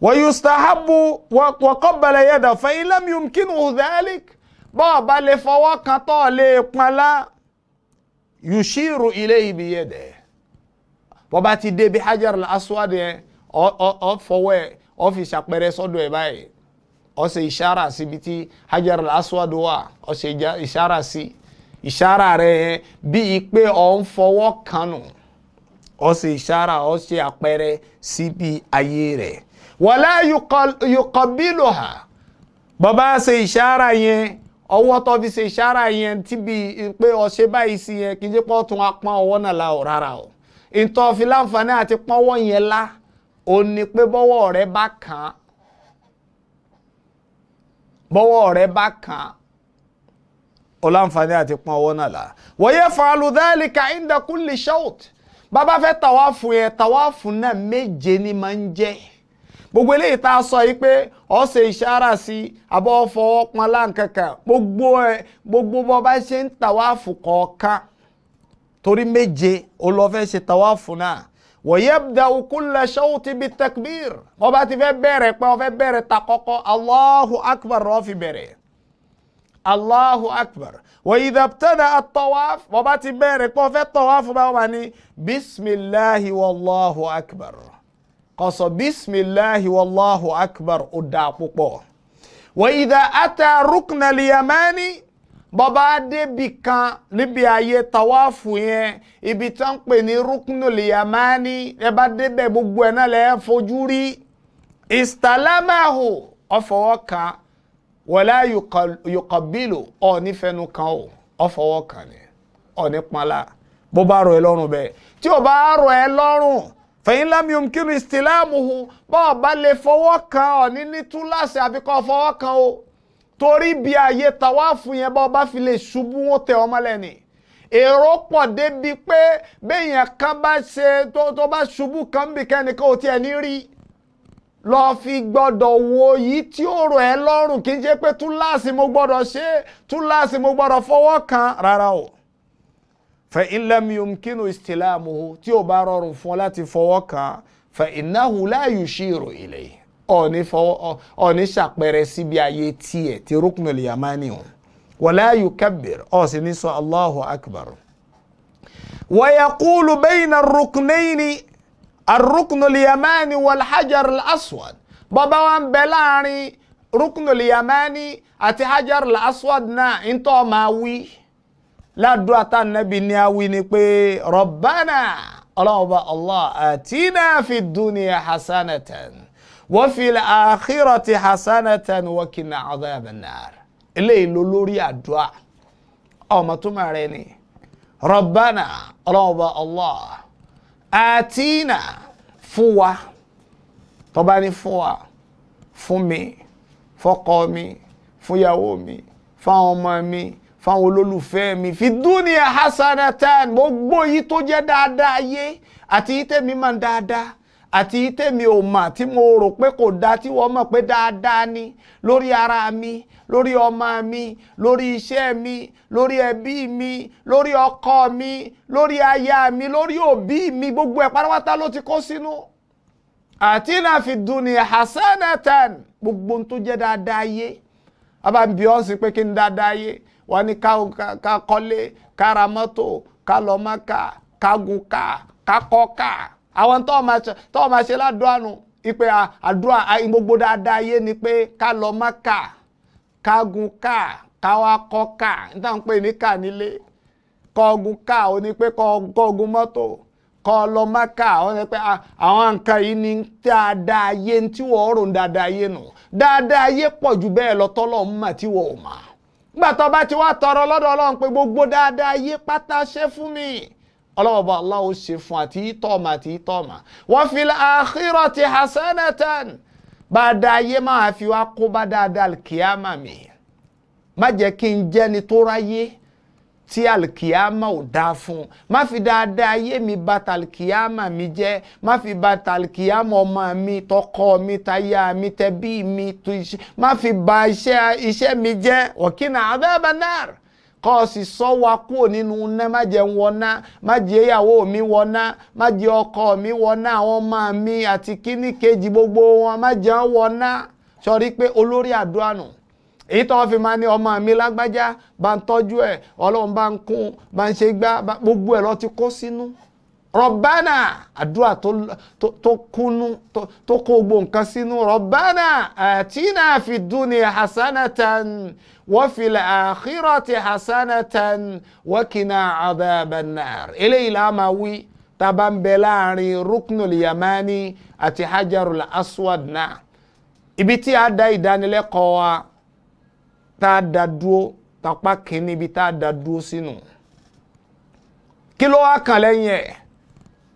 Wa yustahabbu wa qabbala yadahu fa in lam yumkinhu dhalik, bọ́ọ̀ bá lè fọwọ́ kan tó lè pọ́nlá, yushiru ilayhi biyadihi. Bọ́ bá ti débi Hajar al-Aswad yẹn, ọ fọwọ́ ẹ̀, ọ fi ṣàpẹrẹ sọ́dọ̀ ẹ̀ báyìí, ọ ṣe ìṣára síbi tí Hajar al-Aswad wà, ọ ṣe ìṣára sí ìṣára rẹ̀ yẹn bíi pé ọ ń fọwọ́ kan nù, ọ ṣe ìṣára, ọ ṣe àpẹrẹ síbi ayé rẹ̀. Wala yuqabbiluha, bàbá ṣe ìṣára yẹn, ọwọ́ tó fi ṣe ìṣára yẹn tíbi pé ọ ṣe báyìí sí yẹn, kì í jẹ́ pé ọ tún apọ́n ọwọ́ náà la ò rárá o. Ìtọ́ fi láǹfààní àti pọ́nwọ́ yẹn lá, ò ní pé bọ́wọ́ rẹ bá kàn án, bọ́wọ́ rẹ bá kàn án, ó láǹfààní àti pọ́n ọwọ́ náà lá. Wa yaf'alu dhalika 'inda kulli shawt. Bàbá fẹ́ tàwáfù yẹn, tàwáfù náà méje ni máa ń jẹ́. Gbogbo eléyìí tá a sọ yìí pé ó ṣe ìṣára sí àbọ̀ fọwọ́ pọn láǹkankan, gbogbo ẹ gbogbo bọ́ bá ṣe ń tàwáfù kọ̀ọ̀kan, torí méje ó lọ fẹ́ ṣe tàwáfù náà. Wa yabda'u kulla shawti bit-takbir. Wọ́n bá ti fẹ́ bẹ̀rẹ̀ pé wọ́n fẹ́ bẹ̀rẹ̀ ta kọ́kọ́, Allahu akbar rọ́ fi bẹ̀rẹ̀, Allahu akbar. Wa idha ibtada'a at-tawaf, wọ́n bá ti bẹ̀rẹ̀ pé wọ́n fẹ́ tàwáfù bá wà ní bisimilahi wallahu akbar, kọsọ bisimilahi wallahu akbar, ó dáa púpọ̀. Wa idha ata rukna al-yamani, bàbá débi kan níbi ààyè tàwáfù yẹn, ibi tí wọ́n ń pè ní ruknul yamani, ẹ bá débẹ̀ gbogbo ẹ̀ náà lẹ́ fojú rí. Istalamahu, ọ̀fọwọ́ kan, wala yuqabbilu, ọ̀ nífẹ̀ẹ́nu kan o, ọ̀fọwọ́ kan ni, ọ̀ ní pọ́nlá. Bó bá rọ̀ ẹ́ lọ́rùn bẹ́ẹ̀, tí ò bá rọ̀ ẹ́ lọ́rùn, fa in lam yumkinu istilamuhu, bọ́ọ̀ bá lè fọwọ́ kan, ọ̀ ní ní túláàsì àfi kó fọwọ́ kan o, torí bí ààyè tàwáfù yẹn bá ọba fi lè ṣubú wọn tẹ ọmọ lẹ́ni. Èrò pọ̀ débi pé béèyàn kan bá ṣe tó bá ṣubú kan bí kẹ́nìkan ò tiẹ̀ ní rí, lọ fi gbọ́dọ̀ wo yìí tí ó rọ̀ ẹ́ lọ́rùn, kì í ṣe pé túláàsì mo gbọ́dọ̀ ṣe, túláàsì mo gbọ́dọ̀ fọwọ́ kan, rárá o. Fa in lam yumkinu istilamuhu, tí ò bá rọrùn fún ọ láti fọwọ́ kan, fa innahu la yushiru ilayhi, ọ̀ní fọwọ́ ọ̀ní ṣàpẹrẹ síbi ayé tiẹ̀ ti ruknul yamani o. Wala yukabbir, ọ̀ sì ní sọ Allahu akbar. Wa yaqulu bayna ar-ruknayni ar-ruknul yamani wal hajar al-aswad. Bàbá wa ń bẹ láàrin ruknul yamani àti hajar al-aswad náà, ń tọ́ máa wí ládùúgbò tá nàbí ní a wí ni pé rabbana, ọlọ́run ọba Allah, atina fi dunya hasanatan wa fil akhirati hasanatan wa qina adhaban nar. Eléyìí ló lórí àdúrà, ọmọ tó máa rẹ ni rabbana, ọlọ́run ọba Allah, atina, fún wa, tó bá ní fún wa, fún mi, fọ́kọ mi, fúnyàwó mi, fáwọn ọmọ mi, fáwọn olólùfẹ́ mi, fi dunya hasanatan, gbogbo yìí tó jẹ́ dáadáa yé, àti yìí tẹ̀mí máa ń dáadáa, àti yìí tẹ̀mí ò mà tí mo rò pé kò dáa tí wọ́n mọ̀ pé dáadáa ni, lórí ara mi, lórí ọmọ mi, lórí iṣẹ́ mi, lórí ẹbí mi, lórí ọkọ mi, lórí aya mi, lórí òbí mi, gbogbo ẹ̀ pátápátá ló ti kó sínú. Atina fi dunya hasanatan, gbogbo ohun tó jẹ́ dáadáa yé. A bá ń bi ọ́ sí pé kí n dáadáa yé, wọ́n ní ká kọ́lé, ká ra mọ́tò, ká lọ Mákà, ká gun ká, ká kọ́ ká. Àwọn tó máa ṣe ládùúrà nù, ipe àdúrà gbogbo dáadáa yé ni pé ká lọ Mákà, ká gun ká, ká wá kọ́ ká. Níta ń pè ní ká nílé, kọ́ gun ká, ó ní pé kọ́ gun mọ́tò, kọ́ lọ Mákà. Ó ní pé àwọn nǹkan yìí ni dáadáa yé, tí wọ́n rò ń dáadáa yé nù. Dáadáa yé pọ̀ jù bẹ́ẹ̀ lọ tọ́lọ́ ń mà tí wọ́n ò mà. Nígbà tó bá ti wá tọrọ lọ́dọ̀ Ọlọ́run pé gbogbo dáadáa yé pátá ṣe fún mi, Ọlọ́run bá Allah ó ṣe fún àti ìtọ́ọ̀mà àti ìtọ́ọ̀mà. Wa fil akhirati hasanatan, bá dáa yé máa fi wá kó bá dáadáa kíámà mi. Má jẹ́ kí n jẹ́ni tó ráyé tí alikiyama ò dáa fún. Má fi dáadáa ayé mi bà talikiyama mi jẹ́, má fi bà talikiyama ọmọ mi, tọkọ mi, táyà mi, tẹbí mi, má fi bà iṣẹ́ mi jẹ́. Wọ̀kínà adhaban nar, kọ́ ọ sì sọ wa kúrò nínú iná. Má jẹ́ ń wọná, má jẹ́ ìyàwó mi wọná, má jẹ́ ọkọ mi wọná, àwọn ọmọ mi àti kíní kejì gbogbo wọn má jẹ́ ń wọná. Sọrí pé olórí àdúrà nù èyí tó fi máa ní ọmọ mi lágbájá bá ń tọ́jú ẹ̀, ọlọ́run bá ń kún, bá ń ṣe gbá, gbogbo ẹ̀ lọ ti kó sínú. Rọ̀bánà, àdúrà tó kúnú, tó kó gbogbo nǹkan sínú. Rọ̀bánà àtínà fi dúnìyà hasanatan wa fil akhirati hasanatan wa qina adhaban nar. Eléyìí la máa wí tá a bá ń bẹ láàrin ruknul yamani àti hajarul aswad náà. Ibi tí a dá ìdánilẹ́kọ̀ọ́ wa tá a dá dúró, tapá kínní ibi tá a dá dúró sínú. Kí ló wá kàn lẹ́yìn ẹ̀?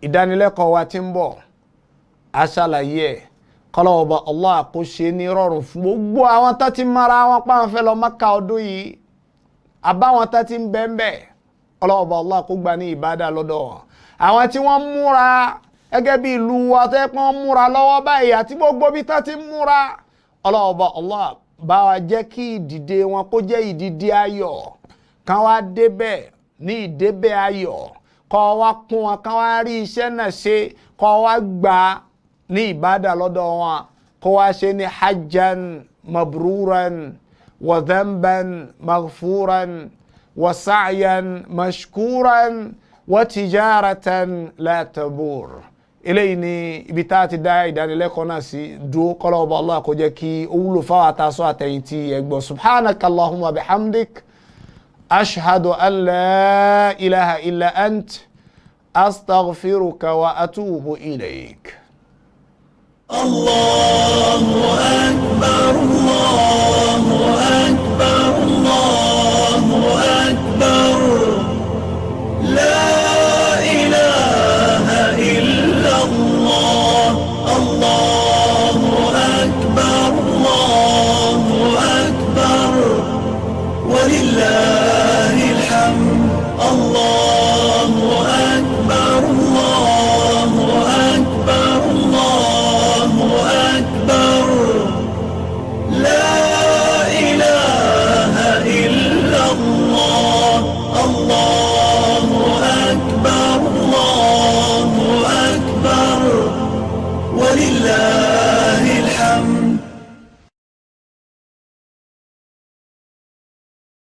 Ìdánilẹ́kọ̀ọ́ wa ti ń bọ̀, a ṣàlàyé ẹ̀. Kọ́lọ́wọ́ Allah kó ṣe ní rọrùn fún gbogbo àwọn tó ti mara wọn pa àwọn fẹ́ lọ Mákà ọdún yìí, àbáwọn tó ti ń bẹ́ńbẹ́. Ọlọ́wọ́ Allah kó gbà ní ìbádà lọ́dọ̀ wọn. Àwọn tí wọ́n múra gẹ́gẹ́ bí ìlú wa tó yẹ pé wọ́n múra lọ́wọ́ báyìí àti gbogbo bí tó ti múra, ọlọ́wọ́ Allah bá wa jẹ́ kí ìdìde wọn kó jẹ́ ìdìde ayọ̀, kán wá débẹ̀ ní ìdébẹ̀ ayọ̀, kọ́ wa kún wọn, kán wá rí iṣẹ́ náà ṣe, kọ́ wa gbà ní ìbádà lọ́dọ̀ wọn, kó wá ṣe ní hajjan mabruran wa dhanban maghfuran wa sa'yan mashkuran wa tijaratan la tabur. Eléyìí ni ibi tá a ti dá ìdánilẹ́kọ̀ọ́ náà sí dúró. Kọ́lọ́ọ̀bà Allah kó jẹ́ kí ó wúlò fáwọn àtàsọ àtẹ̀yìn tí ẹ gbọ́. Subhanaka allahumma bihamdik, ashhadu an la ilaha illa ant, astaghfiruka wa atubu ilayk. Allahu akbar, Allahu akbar, Allahu akbar, la ilaha illa Allah, Allahu akbar, Allahu akbar, walillahi alhamd, Allahu akbar, Allahu akbar, Allahu akbar, la ilaha illa Allah, Allahu akbar, Allahu akbar, walillahi.